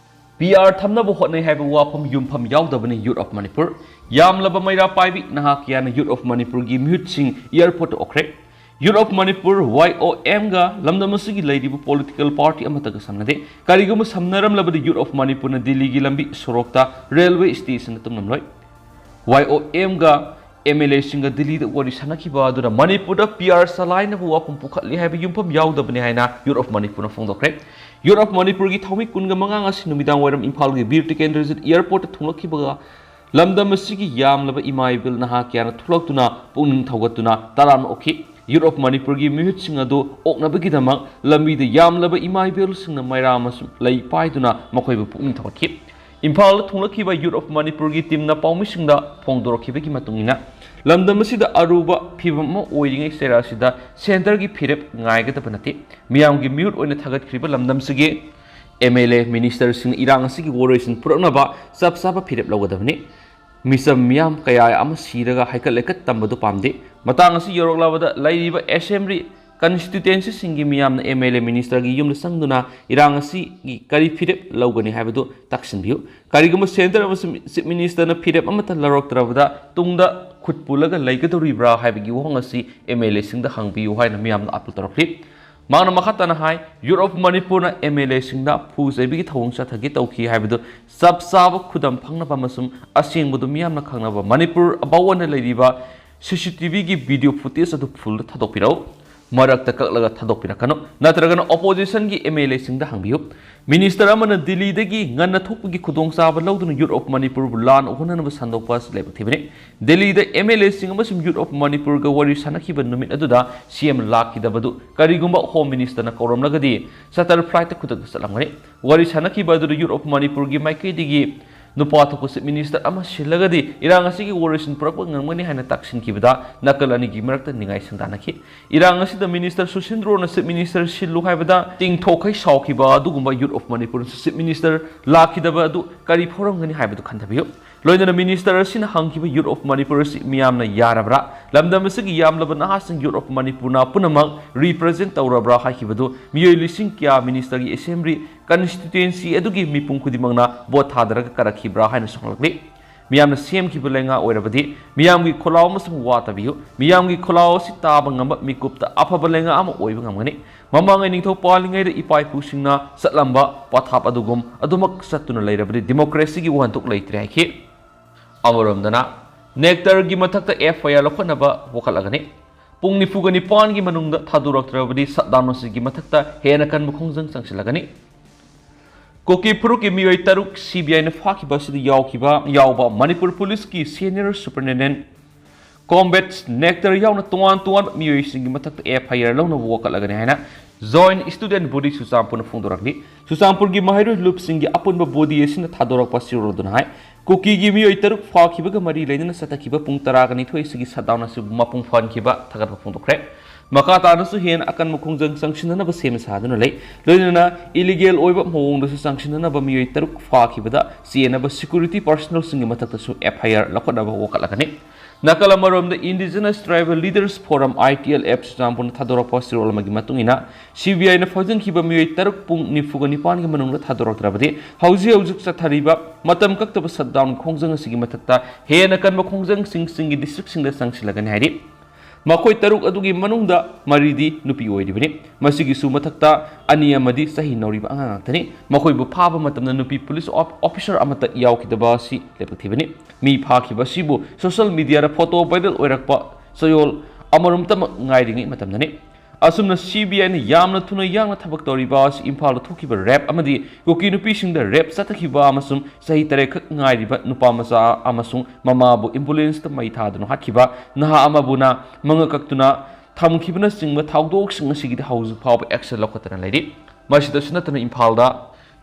PR ꯊꯝꯅꯕ ꯍꯣꯠꯅꯩ ꯍꯥꯏꯕ ꯋꯥꯐꯝ ꯌꯨꯝꯐꯝ ꯌꯥꯎꯗꯕꯅꯤ Youth of Manipur꯫ ꯌꯥꯝꯂꯕ ꯃꯩꯔꯥ ꯄꯥꯏꯕꯤ ꯅꯍꯥ ꯀꯌꯥꯅ Youth of Manipureꯒꯤ ꯃꯤꯍꯨꯠꯁꯤꯡ airportꯇ ꯑꯣꯛꯈ꯭ꯔꯦ꯫ Youth of Manipur, YOMꯒ ꯂꯝꯗꯝ ꯑꯁꯤꯒꯤ ꯂꯩꯔꯤꯕ political party ꯑꯃꯠꯇꯒ ꯁꯝꯅꯗꯦ꯫ ꯀꯔꯤꯒꯨꯝꯕ ꯁꯝꯅꯔꯝꯂꯕꯗꯤ Youth of Manipureꯅ ꯗꯤꯜꯂꯤꯒꯤ ꯂꯝꯕꯤ ꯁꯣꯔꯣꯛꯇ, railway stationꯗ ꯇꯨꯝꯂꯝꯂꯣꯏ꯫ YOMꯒ MLAꯁꯤꯡꯒ ꯗꯤꯜꯂꯤꯗ ꯋꯥꯔꯤ ꯁꯥꯟꯅꯈꯤꯕ ꯑꯗꯨꯅ ꯃꯅꯤꯄꯨꯔꯗ PR ꯆꯂꯥꯏꯅꯕ ꯋꯥꯐꯝ ꯄꯨꯈꯠꯂꯤ ꯍꯥꯏꯕ ꯌꯨꯝꯐꯝ ꯌꯥꯎꯗꯕꯅꯤ ꯍꯥꯏꯅ Youth of Manipureꯅ ꯐꯣꯡꯗꯣꯛꯈ꯭ꯔꯦ꯫ Youth of Manipureꯒꯤ ꯊꯧꯃꯤ ꯀꯨꯟꯒ ꯃꯉꯥ ꯉꯁꯤ ꯅꯨꯃꯤꯗꯥꯡ ꯋꯥꯏꯔꯝ ꯏꯝꯐꯥꯜꯒꯤ ꯕꯤꯔ ꯇꯤꯀꯦꯟꯗ꯭ꯔꯖꯤꯠ airportꯇ ꯊꯨꯡꯂꯛꯈꯤꯕꯒ ꯂꯝꯗꯝ ꯑꯁꯤꯒꯤ ꯌꯥꯝꯂꯕ ꯏꯃꯥ ꯏꯕꯦꯜ ꯅꯍꯥ ꯀꯌꯥꯅ ꯊꯣꯛꯂꯛꯇꯨꯅ ꯄꯨꯛꯅꯤꯡ ꯊꯧꯒꯠꯇꯨꯅ ꯇꯔꯥꯝꯅ ꯑꯣꯛꯈꯤ꯫ Youth of Manipureꯒꯤ ꯃꯤꯍꯨꯠꯁꯤꯡ ꯑꯗꯨ ꯑꯣꯛꯅꯕꯒꯤꯗꯃꯛ ꯂꯝꯕꯤꯗ ꯌꯥꯝꯂꯕ ꯏꯃꯥ ꯏꯕꯦꯜꯁꯤꯡꯅ ꯃꯩꯔꯥ ꯑꯃꯁꯨꯡ ꯂꯩ ꯄꯥꯏꯗꯨꯅ ꯃꯈꯣꯏꯕꯨ ꯄꯨꯛꯅꯤꯡ ꯊꯧꯒꯠꯈꯤ꯫ ꯏꯝꯐꯥꯜꯗ ꯊꯨꯡꯂꯛꯈꯤꯕ Youth of Manipurꯒꯤ teamꯅ ꯄꯥꯎꯃꯤꯁꯤꯡꯗ ꯐꯣꯡꯗꯣꯔꯛꯈꯤꯕꯒꯤ ꯃꯇꯨꯡ ꯏꯟꯅ, ꯂꯝꯗꯝ ꯑꯁꯤꯗ ꯑꯔꯨꯕ ꯐꯤꯕꯝ ꯑꯃ ꯑꯣꯏꯔꯤꯉꯩ ꯆꯩꯔꯥꯛ ꯑꯁꯤꯗ centreꯒꯤ ꯐꯤꯔꯦꯞ ꯉꯥꯏꯒꯗꯕ ꯅꯠꯇꯦ꯫ ꯃꯤꯌꯥꯝꯒꯤ ꯃꯤꯍꯨꯠ ꯑꯣꯏꯅ ꯊꯥꯒꯠꯈ꯭ꯔꯤꯕ ꯂꯝꯗꯝꯁꯤꯒꯤ MLA ministerꯁꯤꯡꯅ ꯏꯔꯥꯡ ꯑꯁꯤꯒꯤ ꯋꯥꯔꯣꯏꯁꯤꯟ ꯄꯨꯔꯛꯅꯕ ꯆꯞ ꯆꯥꯕ ꯐꯤꯔꯦꯞ ꯂꯧꯒꯗꯕꯅꯤ꯫ ꯃꯤꯆꯝ ꯃꯤꯌꯥꯝ ꯀꯌꯥ ꯑꯃ ꯁꯤꯔꯒ ꯍꯩꯀꯠ ꯂꯩꯀꯠ ꯇꯝꯕꯗꯨ ꯄꯥꯝꯗꯦ꯫ ꯃꯇꯥꯡ ꯑꯁꯤ ꯌꯧꯔꯛꯂꯕꯗ ꯂꯩꯔꯤꯕ assembly constituencyꯁꯤꯡꯒꯤ ꯃꯤꯌꯥꯝꯅ MLA ministerꯒꯤ ꯌꯨꯝꯗ ꯆꯪꯗꯨꯅ ꯏꯔꯥꯡ ꯑꯁꯤꯒꯤ ꯀꯔꯤ ꯐꯤꯔꯦꯞ ꯂꯧꯒꯅꯤ ꯍꯥꯏꯕꯗꯨ ꯇꯥꯛꯁꯤꯟꯕꯤꯌꯨ꯫ ꯀꯔꯤꯒꯨꯝꯕ centre ꯑꯃꯁꯨꯡ Chief Ministerꯅ ꯐꯤꯔꯦꯞ ꯑꯃꯠꯇ ꯂꯧꯔꯛꯇ꯭ꯔꯕꯗ ꯇꯨꯡꯗ ꯈꯨꯠ ꯄꯨꯜꯂꯒ ꯂꯩꯒꯗꯧꯔꯤꯕ꯭ꯔꯥ ꯍꯥꯏꯕꯒꯤ ꯋꯥꯍꯪ ꯑꯁꯤ MLAꯁꯤꯡꯗ ꯍꯪꯕꯤꯌꯨ ꯍꯥꯏꯅ ꯃꯤꯌꯥꯝꯅ appeal ꯇꯧꯔꯛꯂꯤ꯫ ꯃꯍꯥꯛꯅ ꯃꯈꯥ ꯇꯥꯅ ꯍꯥꯏ, Youth of Manipurꯅ MLAꯁꯤꯡꯗ ꯐꯨ ꯆꯩꯕꯒꯤ ꯊꯧꯑꯣꯡ ꯆꯠꯊꯒꯦ ꯇꯧꯈꯤ ꯍꯥꯏꯕꯗꯨ ꯆꯞ ꯆꯥꯕ ꯈꯨꯗꯝ ꯐꯪꯅꯕ ꯑꯃꯁꯨꯡ ꯑꯁꯦꯡꯕꯗꯨ ꯃꯤꯌꯥꯝꯅ ꯈꯪꯅꯕ Manipur ꯑꯕꯥꯎ ꯑꯣꯏꯅ ꯂꯩꯔꯤꯕ CCTVꯒꯤ video footage ꯑꯗꯨ fullꯗ ꯊꯥꯗꯣꯛꯄꯤꯔꯛꯎ꯫ ꯃꯔꯛꯇ ꯀꯛꯂꯒ ꯊꯥꯗꯣꯛꯄꯤꯔꯛꯀꯅꯨ, ꯅꯠꯇ꯭ꯔꯒꯅ oppositionꯒꯤ MLAꯁꯤꯡꯗ ꯍꯪꯕꯤꯌꯨ꯫ Minister ꯑꯃꯅ ꯗꯤꯜꯂꯤꯗꯒꯤ ꯉꯟꯅ ꯊꯣꯛꯄꯒꯤ ꯈꯨꯗꯣꯡꯆꯥꯕ ꯂꯧꯗꯨꯅ Youth of Manipurꯕꯨ ꯂꯥꯟ ꯑꯣꯛꯍꯟꯅꯕ ꯁꯟꯗꯣꯛꯄ ꯑꯁꯤ ꯂꯥꯏꯕꯛ ꯊꯤꯕꯅꯤ꯫ ꯗꯤꯜꯂꯤꯗ MLAꯁꯤꯡ ꯑꯃꯁꯨꯡ Youth of Manipurꯒ ꯋꯥꯔꯤ ꯁꯥꯟꯅꯈꯤꯕ ꯅꯨꯃꯤꯠ ꯑꯗꯨꯗ CM ꯂꯥꯛꯈꯤꯗꯕꯗꯨ ꯀꯔꯤꯒꯨꯝꯕ Home Ministerꯅ ꯀꯧꯔꯝꯂꯒꯗꯤ charter flightꯇ ꯈꯨꯗꯛꯇ ꯆꯠꯂꯝꯒꯅꯤ꯫ ꯋꯥꯔꯤ ꯁꯥꯟꯅꯈꯤꯕ ꯑꯗꯨꯗ Youth of Manipurꯒꯤ ꯃꯥꯏꯀꯩꯗꯒꯤ ꯅꯨꯄꯥ ꯊꯣꯛꯄ Chief Minister ꯑꯃ ꯁꯤꯜꯂꯒꯗꯤ ꯏꯔꯥꯡ ꯑꯁꯤꯒꯤ ꯋꯥꯔꯣꯏꯁꯤꯟ ꯄꯨꯔꯛꯄ ꯉꯝꯒꯅꯤ ꯍꯥꯏꯅ ꯇꯛꯁꯤꯟꯈꯤꯕꯗ ꯅꯥꯀꯜ ꯑꯅꯤꯒꯤ ꯃꯔꯛꯇ ꯅꯤꯡꯉꯥꯏ ꯁꯪꯗꯥꯅꯈꯤ꯫ ꯏꯔꯥꯡ ꯑꯁꯤꯗ Minister ꯁꯨꯁꯤꯟꯗ꯭ꯔꯣꯅ Chief Minister ꯁꯤꯜꯂꯨ ꯍꯥꯏꯕꯗ ꯇꯤꯡꯊꯣꯛꯈꯩ ꯁꯥꯎꯈꯤꯕ ꯑꯗꯨꯒꯨꯝꯕ Youth of Manipurꯅꯁꯨ Chief Minister ꯂꯥꯛꯈꯤꯗꯕ ꯑꯗꯨ ꯀꯔꯤ ꯐꯥꯎꯔꯝꯒꯅꯤ ꯍꯥꯏꯕꯗꯨ ꯈꯟꯊꯕꯤꯌꯨ꯫ ꯂꯣꯏꯅꯅ Minister ꯑꯁꯤꯅ ꯍꯪꯈꯤꯕ Youth of Manipur ꯑꯁꯤ ꯃꯤꯌꯥꯝꯅ ꯌꯥꯔꯕ꯭ꯔꯥ? ꯂꯝꯗꯝ ꯑꯁꯤꯒꯤ ꯌꯥꯝꯂꯕ ꯅꯍꯥꯁꯤꯡ Youth of Manipurꯅ ꯄꯨꯝꯅꯃꯛ represent ꯇꯧꯔꯕ꯭ꯔꯥ ꯍꯥꯏꯈꯤꯕꯗꯨ ꯃꯤꯑꯣꯏ ꯂꯤꯁꯤꯡ ꯀꯌꯥ Ministerꯒꯤ assembly constituency ꯑꯗꯨꯒꯤ ꯃꯤꯄꯨꯝ ꯈꯨꯗꯤꯡꯃꯛꯅ vote ꯊꯥꯗꯔꯒ ꯀꯥꯔꯛꯈꯤꯕ꯭ꯔꯥ ꯍꯥꯏꯅꯁꯨ ꯍꯪꯂꯛꯂꯤ꯫ ꯃꯤꯌꯥꯝꯅ ꯁꯦꯝꯈꯤꯕ ꯂꯩꯉꯥꯛ ꯑꯣꯏꯔꯕꯗꯤ ꯃꯤꯌꯥꯝꯒꯤ ꯈꯣꯜꯂꯥꯎ ꯑꯃꯁꯨꯡ ꯋꯥ ꯇꯥꯕꯤꯌꯨ꯫ ꯃꯤꯌꯥꯝꯒꯤ ꯈꯣꯜꯂꯥꯎ ꯑꯁꯤ ꯇꯥꯕ ꯉꯝꯕ ꯃꯤꯀꯨꯞꯇ ꯑꯐꯕ ꯂꯩꯉꯥꯛ ꯑꯃ ꯑꯣꯏꯕ ꯉꯝꯒꯅꯤ꯫ ꯃꯃꯥꯡꯉꯩ ꯅꯤꯡꯊꯧ ꯄꯥꯜꯂꯤꯉꯩꯗ ꯏꯄꯥ ꯏꯄꯨꯁꯤꯡꯅ ꯆꯠꯂꯝꯕ ꯄꯊꯥꯞ ꯑꯗꯨꯒꯨꯝ ꯑꯗꯨꯃꯛ ꯆꯠꯇꯨꯅ ꯂꯩꯔꯕꯗꯤ democracyꯒꯤ ꯋꯥꯍꯟꯊꯣꯛ ꯂꯩꯇ꯭ꯔꯦ ꯍꯥꯏꯈꯤ꯫ ꯑꯃꯔꯣꯝꯗꯅ, NECTARꯒꯤ ꯃꯊꯛꯇ FIR ꯂꯧꯈꯠꯅꯕ ꯋꯥꯀꯠꯂꯒꯅꯤ꯫ ꯄꯨꯡ ꯅꯤꯐꯨꯒ ꯅꯤꯄꯥꯟꯒꯤ ꯃꯅꯨꯡꯗ ꯊꯥꯗꯣꯔꯛꯇ꯭ꯔꯕꯗꯤ shutdown ꯑꯁꯤꯒꯤ ꯃꯊꯛꯇ ꯍꯦꯟꯅ ꯀꯟꯕ ꯈꯣꯡꯖꯪ ꯆꯪꯁꯤꯜꯂꯒꯅꯤ꯫ ꯀꯨꯀꯤ ꯐꯨꯔꯨꯞꯀꯤ ꯃꯤꯑꯣꯏ ꯇꯔꯨꯛ CBIꯅ ꯐꯥꯈꯤꯕ ꯑꯁꯤꯗ ꯌꯥꯎꯈꯤꯕ, ꯌꯥꯎꯕ ꯃꯅꯤꯄꯨꯔ ꯄꯨꯂꯤꯁꯀꯤ senior superintendent combat NECTAR ꯌꯥꯎꯅ ꯇꯣꯉꯥꯟ ꯇꯣꯉꯥꯟꯕ ꯃꯤꯑꯣꯏꯁꯤꯡꯒꯤ ꯃꯊꯛꯇ FIR ꯂꯧꯅꯕ ꯋꯥꯀꯠꯂꯒꯅꯤ ꯍꯥꯏꯅ Joint Student Body ꯆꯨꯔꯆꯥꯟꯄꯨꯔꯅ ꯐꯣꯡꯗꯣꯔꯛꯂꯤ꯫ ꯆꯨꯔꯆꯥꯟꯄꯨꯔꯒꯤ ꯃꯍꯩꯔꯣꯏ ꯂꯨꯞꯁꯤꯡꯒꯤ ꯑꯄꯨꯟꯕ ꯕꯣꯗꯤ ꯑꯁꯤꯅ ꯊꯥꯗꯣꯔꯛꯄ ꯆꯦꯔꯣꯜ ꯑꯗꯨꯅ ꯍꯥꯏ, ꯀꯨꯀꯤꯒꯤ ꯃꯤꯑꯣꯏ ꯇꯔꯨꯛ ꯐꯥꯈꯤꯕꯒ ꯃꯔꯤ ꯂꯩꯅꯅ ꯆꯠꯊꯈꯤꯕ ꯄꯨꯡ ꯇꯔꯥꯒ ꯅꯤꯊꯣꯏ ꯑꯁꯤꯒꯤ ꯁꯠꯗꯥꯎꯟ ꯑꯁꯤꯕꯨ ꯃꯄꯨꯡ ꯐꯥꯍꯟꯈꯤꯕ ꯊꯥꯒꯠꯄ ꯐꯣꯡꯗꯣꯛꯈ꯭ꯔꯦ꯫ ꯃꯈꯥ ꯇꯥꯅꯁꯨ ꯍꯦꯟꯅ ꯑꯀꯟꯕ ꯈꯣꯡꯖꯪ ꯆꯪꯁꯤꯟꯅꯅꯕ ꯁꯦꯝ ꯁꯥꯗꯨꯅ ꯂꯩ꯫ ꯂꯣꯏꯅꯅ ꯏꯂꯤꯒꯦꯜ ꯑꯣꯏꯕ ꯃꯑꯣꯡꯗꯁꯨ ꯆꯪꯁꯤꯟꯅꯅꯕ ꯃꯤꯑꯣꯏ ꯇꯔꯨꯛ ꯐꯥꯈꯤꯕꯗ ꯆꯦꯟꯅꯕ ꯁꯦꯀ꯭ꯌꯨꯔꯤꯇꯤ ꯄꯥꯔꯁꯣꯅꯦꯜꯁꯤꯡꯒꯤ ꯃꯊꯛꯇꯁꯨ ꯑꯦꯐ ꯑꯥꯏ ꯑꯥꯔ ꯂꯧꯈꯠꯅꯕ ꯋꯥꯀꯠꯂꯒꯅꯤ꯫ ꯅꯥꯀꯜ ꯑꯃꯔꯣꯝꯗ, Indigenous Tribal Leaders Forum, I T L F, ꯆꯨꯔꯆꯥꯟꯄꯨꯔꯅ ꯊꯥꯗꯣꯔꯛꯄ ꯆꯦꯔꯣꯜ ꯑꯃꯒꯤ ꯃꯇꯨꯡ ꯏꯟꯅ, ꯁꯤ ꯕꯤ ꯑꯥꯏꯅ ꯐꯥꯖꯤꯟꯈꯤꯕ ꯃꯤꯑꯣꯏ ꯇꯔꯨꯛ ꯄꯨꯡ ꯅꯤꯐꯨꯒ ꯅꯤꯄꯥꯟꯒꯤ ꯃꯅꯨꯡꯗ ꯊꯥꯗꯣꯔꯛꯇ꯭ꯔꯕꯗꯤ ꯍꯧꯖꯤꯛ ꯍꯧꯖꯤꯛ ꯆꯠꯊꯔꯤꯕ ꯃꯇꯝ ꯀꯛꯇꯕ ꯁꯠꯗꯥꯎꯟ ꯈꯣꯡꯖꯪ ꯑꯁꯤꯒꯤ ꯃꯊꯛꯇ ꯍꯦꯟꯅ ꯀꯟꯕ ꯈꯣꯡꯖꯪꯁꯤꯡ ꯆꯤꯡꯒꯤ ꯗꯤꯁꯇ꯭ꯔꯤꯛꯁꯤꯡꯗ ꯆꯪꯁꯤꯜꯂꯒꯅꯤ ꯍꯥꯏꯔꯤ꯫ ꯃꯈꯣꯏ ꯇꯔꯨꯛ ꯑꯗꯨꯒꯤ ꯃꯅꯨꯡꯗ ꯃꯔꯤꯗꯤ ꯅꯨꯄꯤ ꯑꯣꯏꯔꯤꯕꯅꯤ꯫ ꯃꯁꯤꯒꯤꯁꯨ ꯃꯊꯛꯇ ꯑꯅꯤ ꯑꯃꯗꯤ ꯆꯍꯤ ꯅꯧꯔꯤꯕ ꯑꯉꯥꯡ ꯉꯥꯛꯇꯅꯤ꯫ ꯃꯈꯣꯏꯕꯨ ꯐꯥꯕ ꯃꯇꯝꯗ ꯅꯨꯄꯤ ꯄꯨꯂꯤꯁ ꯑꯣꯐ-, ꯑꯣꯐꯤꯁꯔ ꯑꯃꯠꯇ ꯌꯥꯎꯈꯤꯗꯕ ꯑꯁꯤ ꯂꯦꯞꯄꯛꯈꯤꯕꯅꯤ꯫ ꯃꯤ ꯐꯥꯈꯤꯕ ꯑꯁꯤꯕꯨ ꯁꯣꯁꯤꯌꯦꯜ ꯃꯤꯗꯤꯌꯥꯗ ꯐꯣꯇꯣ ꯚꯥꯏꯔꯦꯜ ꯑꯣꯏꯔꯛꯄ ꯆꯌꯣꯜ ꯑꯃꯔꯣꯝꯇꯃꯛ ꯉꯥꯏꯔꯤꯉꯩ ꯃꯇꯝꯗꯅꯤ꯫ ꯑꯁꯨꯝꯅ ꯁꯤ ꯕꯤ ꯑꯥꯏꯅ ꯌꯥꯝꯅ ꯊꯨꯅ ꯌꯥꯡꯅ ꯊꯕꯛ ꯇꯧꯔꯤꯕ ꯑꯁꯤ ꯏꯝꯐꯥꯜꯗ ꯊꯣꯛꯈꯤꯕ ꯔꯦꯞ ꯑꯃꯗꯤ ꯀꯨꯀꯤ ꯅꯨꯄꯤꯁꯤꯡꯗ ꯔꯦꯞ ꯆꯠꯊꯈꯤꯕ ꯑꯃꯁꯨꯡ ꯆꯍꯤ ꯇꯔꯦꯠꯈꯛ ꯉꯥꯏꯔꯤꯕ ꯅꯨꯄꯥ ꯃꯆꯥ ꯑꯃꯁꯨꯡ ꯃꯃꯥꯕꯨ ꯑꯦꯝꯕꯨꯂꯦꯟꯁꯇ ꯃꯩ ꯊꯥꯗꯨꯅ ꯍꯥꯠꯈꯤꯕ ꯅꯍꯥ ꯑꯃꯕꯨꯅ ꯃꯉꯛ ꯀꯛꯇꯨꯅ ꯊꯝꯈꯤꯕꯅꯆꯤꯡꯕ ꯊꯧꯗꯣꯛꯁꯤꯡ ꯑꯁꯤꯒꯤꯗꯤ ꯍꯧꯖꯤꯛ ꯐꯥꯎꯕ ꯑꯦꯛꯁꯟ ꯂꯧꯈꯠꯇꯅ ꯂꯩꯔꯤ꯫ ꯃꯁꯤꯗꯁꯨ ꯅꯠꯇꯅ ꯏꯝꯐꯥꯜꯗ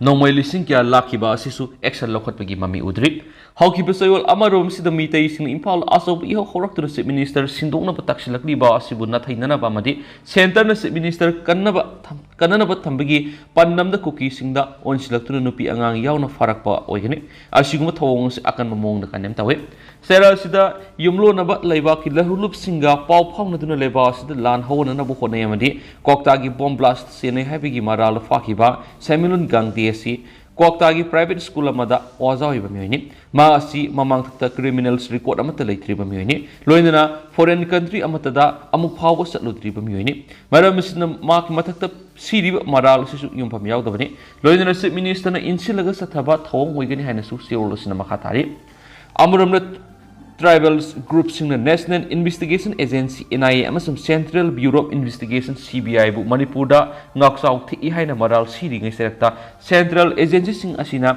ꯅꯣꯡꯃꯩ ꯂꯤꯁꯤꯡ ꯀꯌꯥ ꯂꯥꯛꯈꯤꯕ ꯑꯁꯤꯁꯨ ꯑꯦꯛꯁꯟ ꯂꯧꯈꯠꯄꯒꯤ ꯃꯃꯤ ꯎꯗ꯭ꯔꯤ꯫ ꯍꯧꯈꯤꯕ ꯆꯌꯣꯜ ꯑꯃꯔꯣꯝꯁꯤꯗ ꯃꯤꯇꯩꯁꯤꯡꯅ ꯏꯝꯐꯥꯜꯗ ꯑꯆꯧꯕ ꯏꯍꯧ ꯍꯧꯔꯛꯇꯨꯅ ꯆꯤꯐ ꯃꯤꯅꯤꯁꯇꯔ ꯁꯤꯟꯗꯣꯛꯅꯕ ꯇꯛꯁꯤꯜꯂꯛꯂꯤꯕ ꯑꯁꯤꯕꯨ ꯅꯥꯊꯩꯅꯅꯕ ꯑꯃꯗꯤ ꯁꯦꯟꯇꯔꯅ ꯆꯤꯐ ꯃꯤꯅꯤꯁꯇꯔ ꯀꯟꯅꯕ ꯊꯝ-, ꯀꯟꯅꯅꯕ ꯊꯝꯕꯒꯤ ꯄꯥꯟꯗꯝꯗ ꯀꯨꯀꯤꯁꯤꯡꯗ ꯑꯣꯟꯁꯤꯜꯂꯛꯇꯨꯅ ꯅꯨꯄꯤ ꯑꯉꯥꯡ ꯌꯥꯎꯅ ꯐꯥꯔꯛꯄ ꯑꯣꯏꯒꯅꯤ꯫ ꯑꯁꯤꯒꯨꯝꯕ ꯊꯧꯑꯣꯡ ꯑꯁꯤ ꯑꯀꯟꯕ ꯃꯑꯣꯡꯗ ꯀꯟꯗꯦꯝ ꯇꯧꯏ꯫ ꯆꯩꯔꯥꯛ ꯑꯁꯤꯗ ꯌꯨꯝꯂꯣꯟꯅꯕ ꯂꯩꯕꯥꯛꯀꯤ ꯂꯧꯂꯨꯞꯁꯤꯡꯒ ꯄꯥꯎ ꯐꯥꯎꯅꯗꯨꯅ ꯂꯩꯕꯥꯛ ꯑꯁꯤꯗ ꯂꯥꯟ ꯍꯧꯍꯟꯅꯅꯕ ꯍꯣꯠꯅꯩ ꯑꯃꯗꯤ ꯀ꯭ꯋꯥꯛꯇꯥꯒꯤ ꯕꯣꯝ ꯕ꯭ꯂꯥꯁ ꯆꯦꯟꯅꯩ ꯍꯥꯏꯕꯒꯤ ꯃꯔꯥꯜꯗ ꯐꯥꯈꯤꯕ ꯁꯦꯃꯤꯂꯨꯟ ꯒꯥꯡꯗꯦ ꯑꯁꯤ ꯀ꯭ꯋꯥꯛꯇꯥꯒꯤ ꯄ꯭ꯔꯥꯏꯚꯦꯠ ꯁ꯭ꯀꯨꯜ ꯑꯃꯗ ꯑꯣꯖꯥ ꯑꯣꯏꯕ ꯃꯤꯑꯣꯏꯅꯤ꯫ ꯃꯍꯥꯛ ꯑꯁꯤ ꯃꯃꯥꯡꯊꯛꯇ ꯀ꯭ꯔꯤꯃꯤꯅꯦꯜꯁ ꯔꯦꯀꯣꯔꯗ ꯑꯃꯠꯇ ꯂꯩꯇ꯭ꯔꯤꯕ ꯃꯤꯑꯣꯏꯅꯤ꯫ ꯂꯣꯏꯅꯅ ꯐꯣꯔꯦꯟ ꯀꯟꯇ꯭ꯔꯤ ꯑꯃꯠꯇꯗ ꯑꯃꯨꯛ ꯐꯥꯎꯕ ꯆꯠꯂꯨꯗ꯭ꯔꯤꯕ ꯃꯤꯑꯣꯏꯅꯤ꯫ ꯃꯔꯝ ꯑꯁꯤꯅ ꯃꯍꯥꯛꯀꯤ ꯃꯊꯛꯇ ꯁꯤꯔꯤꯕ ꯃꯔꯥꯜ ꯑꯁꯤꯁꯨ ꯌꯨꯝꯐꯝ ꯌꯥꯎꯗꯕꯅꯤ꯫ ꯂꯣꯏꯅꯅ ꯆꯤꯐ ꯃꯤꯅꯤꯁꯇꯔꯅ ꯏꯟꯁꯤꯜꯂꯒ ꯆꯠꯊꯕ ꯊꯧꯑꯣꯡ ꯑꯣꯏꯒꯅꯤ ꯍꯥꯏꯅꯁꯨ ꯆꯦꯔꯣꯜ ꯑꯁꯤꯅ ꯃꯈꯥ ꯇꯥꯔꯤ꯫ ꯑꯃꯔꯣꯝꯗ, ꯇ꯭ꯔꯥꯏꯕꯦꯜ ꯒ꯭ꯔꯨꯞꯁꯤꯡꯅ national investigation agency, N I A, ꯑꯃꯁꯨꯡ central bureau of investigation, C B ꯑꯥꯏꯕꯨ ꯃꯅꯤꯄꯨꯔꯗ ꯉꯥꯛꯆꯥꯎ ꯊꯦꯛꯏ ꯍꯥꯏꯅ ꯃꯔꯥꯜ ꯁꯤꯔꯤꯉꯩ ꯆꯩꯔꯛꯇ ꯁꯦꯟꯇ꯭ꯔꯦꯜ ꯑꯦꯖꯦꯟꯁꯤꯁꯤꯡ ꯑꯁꯤꯅ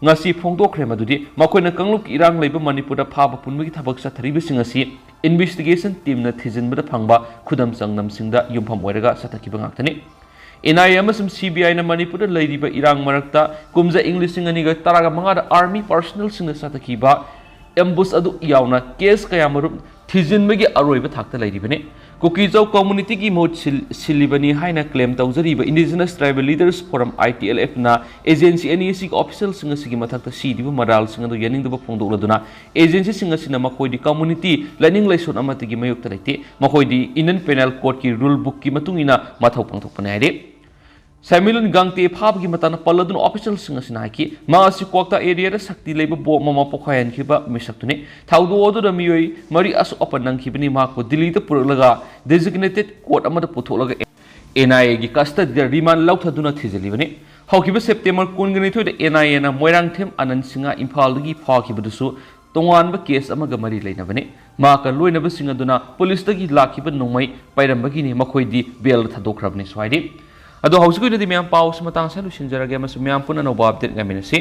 ꯉꯁꯤ ꯐꯣꯡꯗꯣꯛꯈ꯭ꯔꯦ ꯃꯗꯨꯗꯤ ꯃꯈꯣꯏꯅ ꯀꯥꯡꯂꯨꯞꯀꯤ ꯏꯔꯥꯡ ꯂꯩꯕ ꯃꯅꯤꯄꯨꯔꯗ ꯐꯥꯕ ꯄꯨꯟꯕꯒꯤ ꯊꯕꯛ ꯆꯠꯊꯔꯤꯕꯁꯤꯡ ꯑꯁꯤ Investigation Teamꯅ ꯊꯤꯖꯤꯟꯕꯗ ꯐꯪꯕ ꯈꯨꯗꯝ ꯆꯥꯡꯗꯝꯁꯤꯡꯗ ꯌꯨꯝꯐꯝ ꯑꯣꯏꯔꯒ ꯆꯠꯊꯈꯤꯕ ꯉꯥꯛꯇꯅꯤ꯫ NIA ꯑꯃꯁꯨꯡ CBIꯅ ꯃꯅꯤꯄꯨꯔꯗ ꯂꯩꯔꯤꯕ ꯏꯔꯥꯡ ꯃꯔꯛꯇ ꯀꯨꯝꯖꯥ ꯏꯪ ꯂꯤꯁꯤꯡ ꯑꯅꯤꯒ ꯇꯔꯥꯃꯉꯥꯗ army personnelꯁꯤꯡꯅ ꯆꯠꯊꯈꯤꯕ ambush ꯑꯗꯨ ꯌꯥꯎꯅ case ꯀꯌꯥꯃꯔꯨꯝ ꯊꯤꯖꯤꯟꯕꯒꯤ ꯑꯔꯣꯏꯕ ꯊꯥꯛꯇ ꯂꯩꯔꯤꯕꯅꯤ꯫ ꯀꯨꯀꯤꯖꯧ communityꯒꯤ ꯃꯍꯨꯠ ꯁꯤꯜ-, ꯁꯤꯜꯂꯤꯕꯅꯤ ꯍꯥꯏꯅ claim ꯇꯧꯖꯔꯤꯕ Indigenous Tribal Leaders Forum, ITLFꯅ agency ꯑꯅꯤ ꯑꯁꯤꯒꯤ officialꯁꯤꯡ ꯑꯁꯤꯒꯤ ꯃꯊꯛꯇ ꯁꯤꯔꯤꯕ ꯃꯔꯥꯜꯁꯤꯡ ꯑꯗꯨ ꯌꯥꯅꯤꯡꯗꯕ ꯐꯣꯡꯗꯣꯛꯂꯗꯨꯅ agencyꯁꯤꯡ ꯑꯁꯤꯅ ꯃꯈꯣꯏꯗꯤ community ꯂꯥꯏꯅꯤꯡ ꯂꯥꯏꯁꯣꯟ ꯑꯃꯠꯇꯒꯤ ꯃꯥꯌꯣꯛꯇ ꯂꯩꯇꯦ, ꯃꯈꯣꯏꯗꯤ Indian Penal Codeꯀꯤ rule bookꯀꯤ ꯃꯇꯨꯡ ꯏꯟꯅ ꯃꯊꯧ ꯄꯥꯡꯊꯣꯛꯄꯅꯤ ꯍꯥꯏꯔꯤ꯫ ꯁꯦꯟꯃꯤꯠꯂꯣꯟ ꯒꯥꯡꯇꯦ ꯐꯥꯕꯒꯤ ꯃꯇꯥꯡꯗ ꯄꯜꯂꯗꯨꯅ officialꯁꯤꯡ ꯑꯁꯤꯅ ꯍꯥꯏꯈꯤ, ꯃꯍꯥꯛ ꯑꯁꯤ ꯀ꯭ꯋꯥꯛꯇꯥ areaꯗ ꯁꯛꯇꯤ ꯂꯩꯕ bomb ꯑꯃ ꯄꯣꯈꯥꯏꯍꯟꯈꯤꯕ ꯃꯤꯁꯛꯇꯨꯅꯤ꯫ ꯊꯧꯗꯣꯛ ꯑꯗꯨꯗ ꯃꯤꯑꯣꯏ ꯃꯔꯤ ꯑꯁꯣꯛ ꯑꯄꯟ ꯅꯪꯈꯤꯕꯅꯤ꯫ ꯃꯍꯥꯛꯄꯨ ꯗꯤꯜꯂꯤꯗ ꯄꯨꯔꯛꯂꯒ designated court ꯑꯃꯗ ꯄꯨꯊꯣꯛꯂꯒ NIAꯒꯤ custodyꯗ remand ꯂꯧꯊꯗꯨꯅ ꯊꯤꯖꯤꯜꯂꯤꯕꯅꯤ꯫ ꯍꯧꯈꯤꯕ September ꯀꯨꯟꯒ ꯅꯤꯊꯣꯏꯗ NIAꯅ ꯃꯣꯏꯔꯥꯡꯊꯦꯝ ꯑꯅꯟ ꯁꯤꯡꯍ ꯏꯝꯐꯥꯜꯗꯒꯤ ꯐꯥꯈꯤꯕꯗꯨꯁꯨ ꯇꯣꯉꯥꯟꯕ case ꯑꯃꯒ ꯃꯔꯤ ꯂꯩꯅꯕꯅꯤ꯫ ꯃꯍꯥꯛꯀ ꯂꯣꯏꯅꯕꯁꯤꯡ ꯑꯗꯨꯅ policeꯇꯒꯤ ꯂꯥꯛꯈꯤꯕ ꯅꯣꯡꯃꯩ ꯄꯥꯏꯔꯝꯕꯒꯤꯅꯤ ꯃꯈꯣꯏꯗꯤ bailꯗ ꯊꯥꯗꯣꯛꯈ꯭ꯔꯕꯅꯤꯁꯨ ꯍꯥꯏꯔꯤ꯫ ꯑꯗꯣ ꯍꯧꯖꯤꯛꯀꯤ ꯑꯣꯏꯅꯗꯤ ꯃꯌꯥꯝ ꯄꯥꯎꯁꯤ ꯃꯇꯥꯡ ꯑꯁꯤꯗ ꯂꯣꯏꯁꯤꯟꯖꯔꯒꯦ ꯑꯃꯁꯨꯡ ꯃꯌꯥꯝ ꯄꯨꯟꯅ ꯑꯅꯧꯕ update ꯉꯥꯏꯃꯤꯟꯅꯁꯤ꯫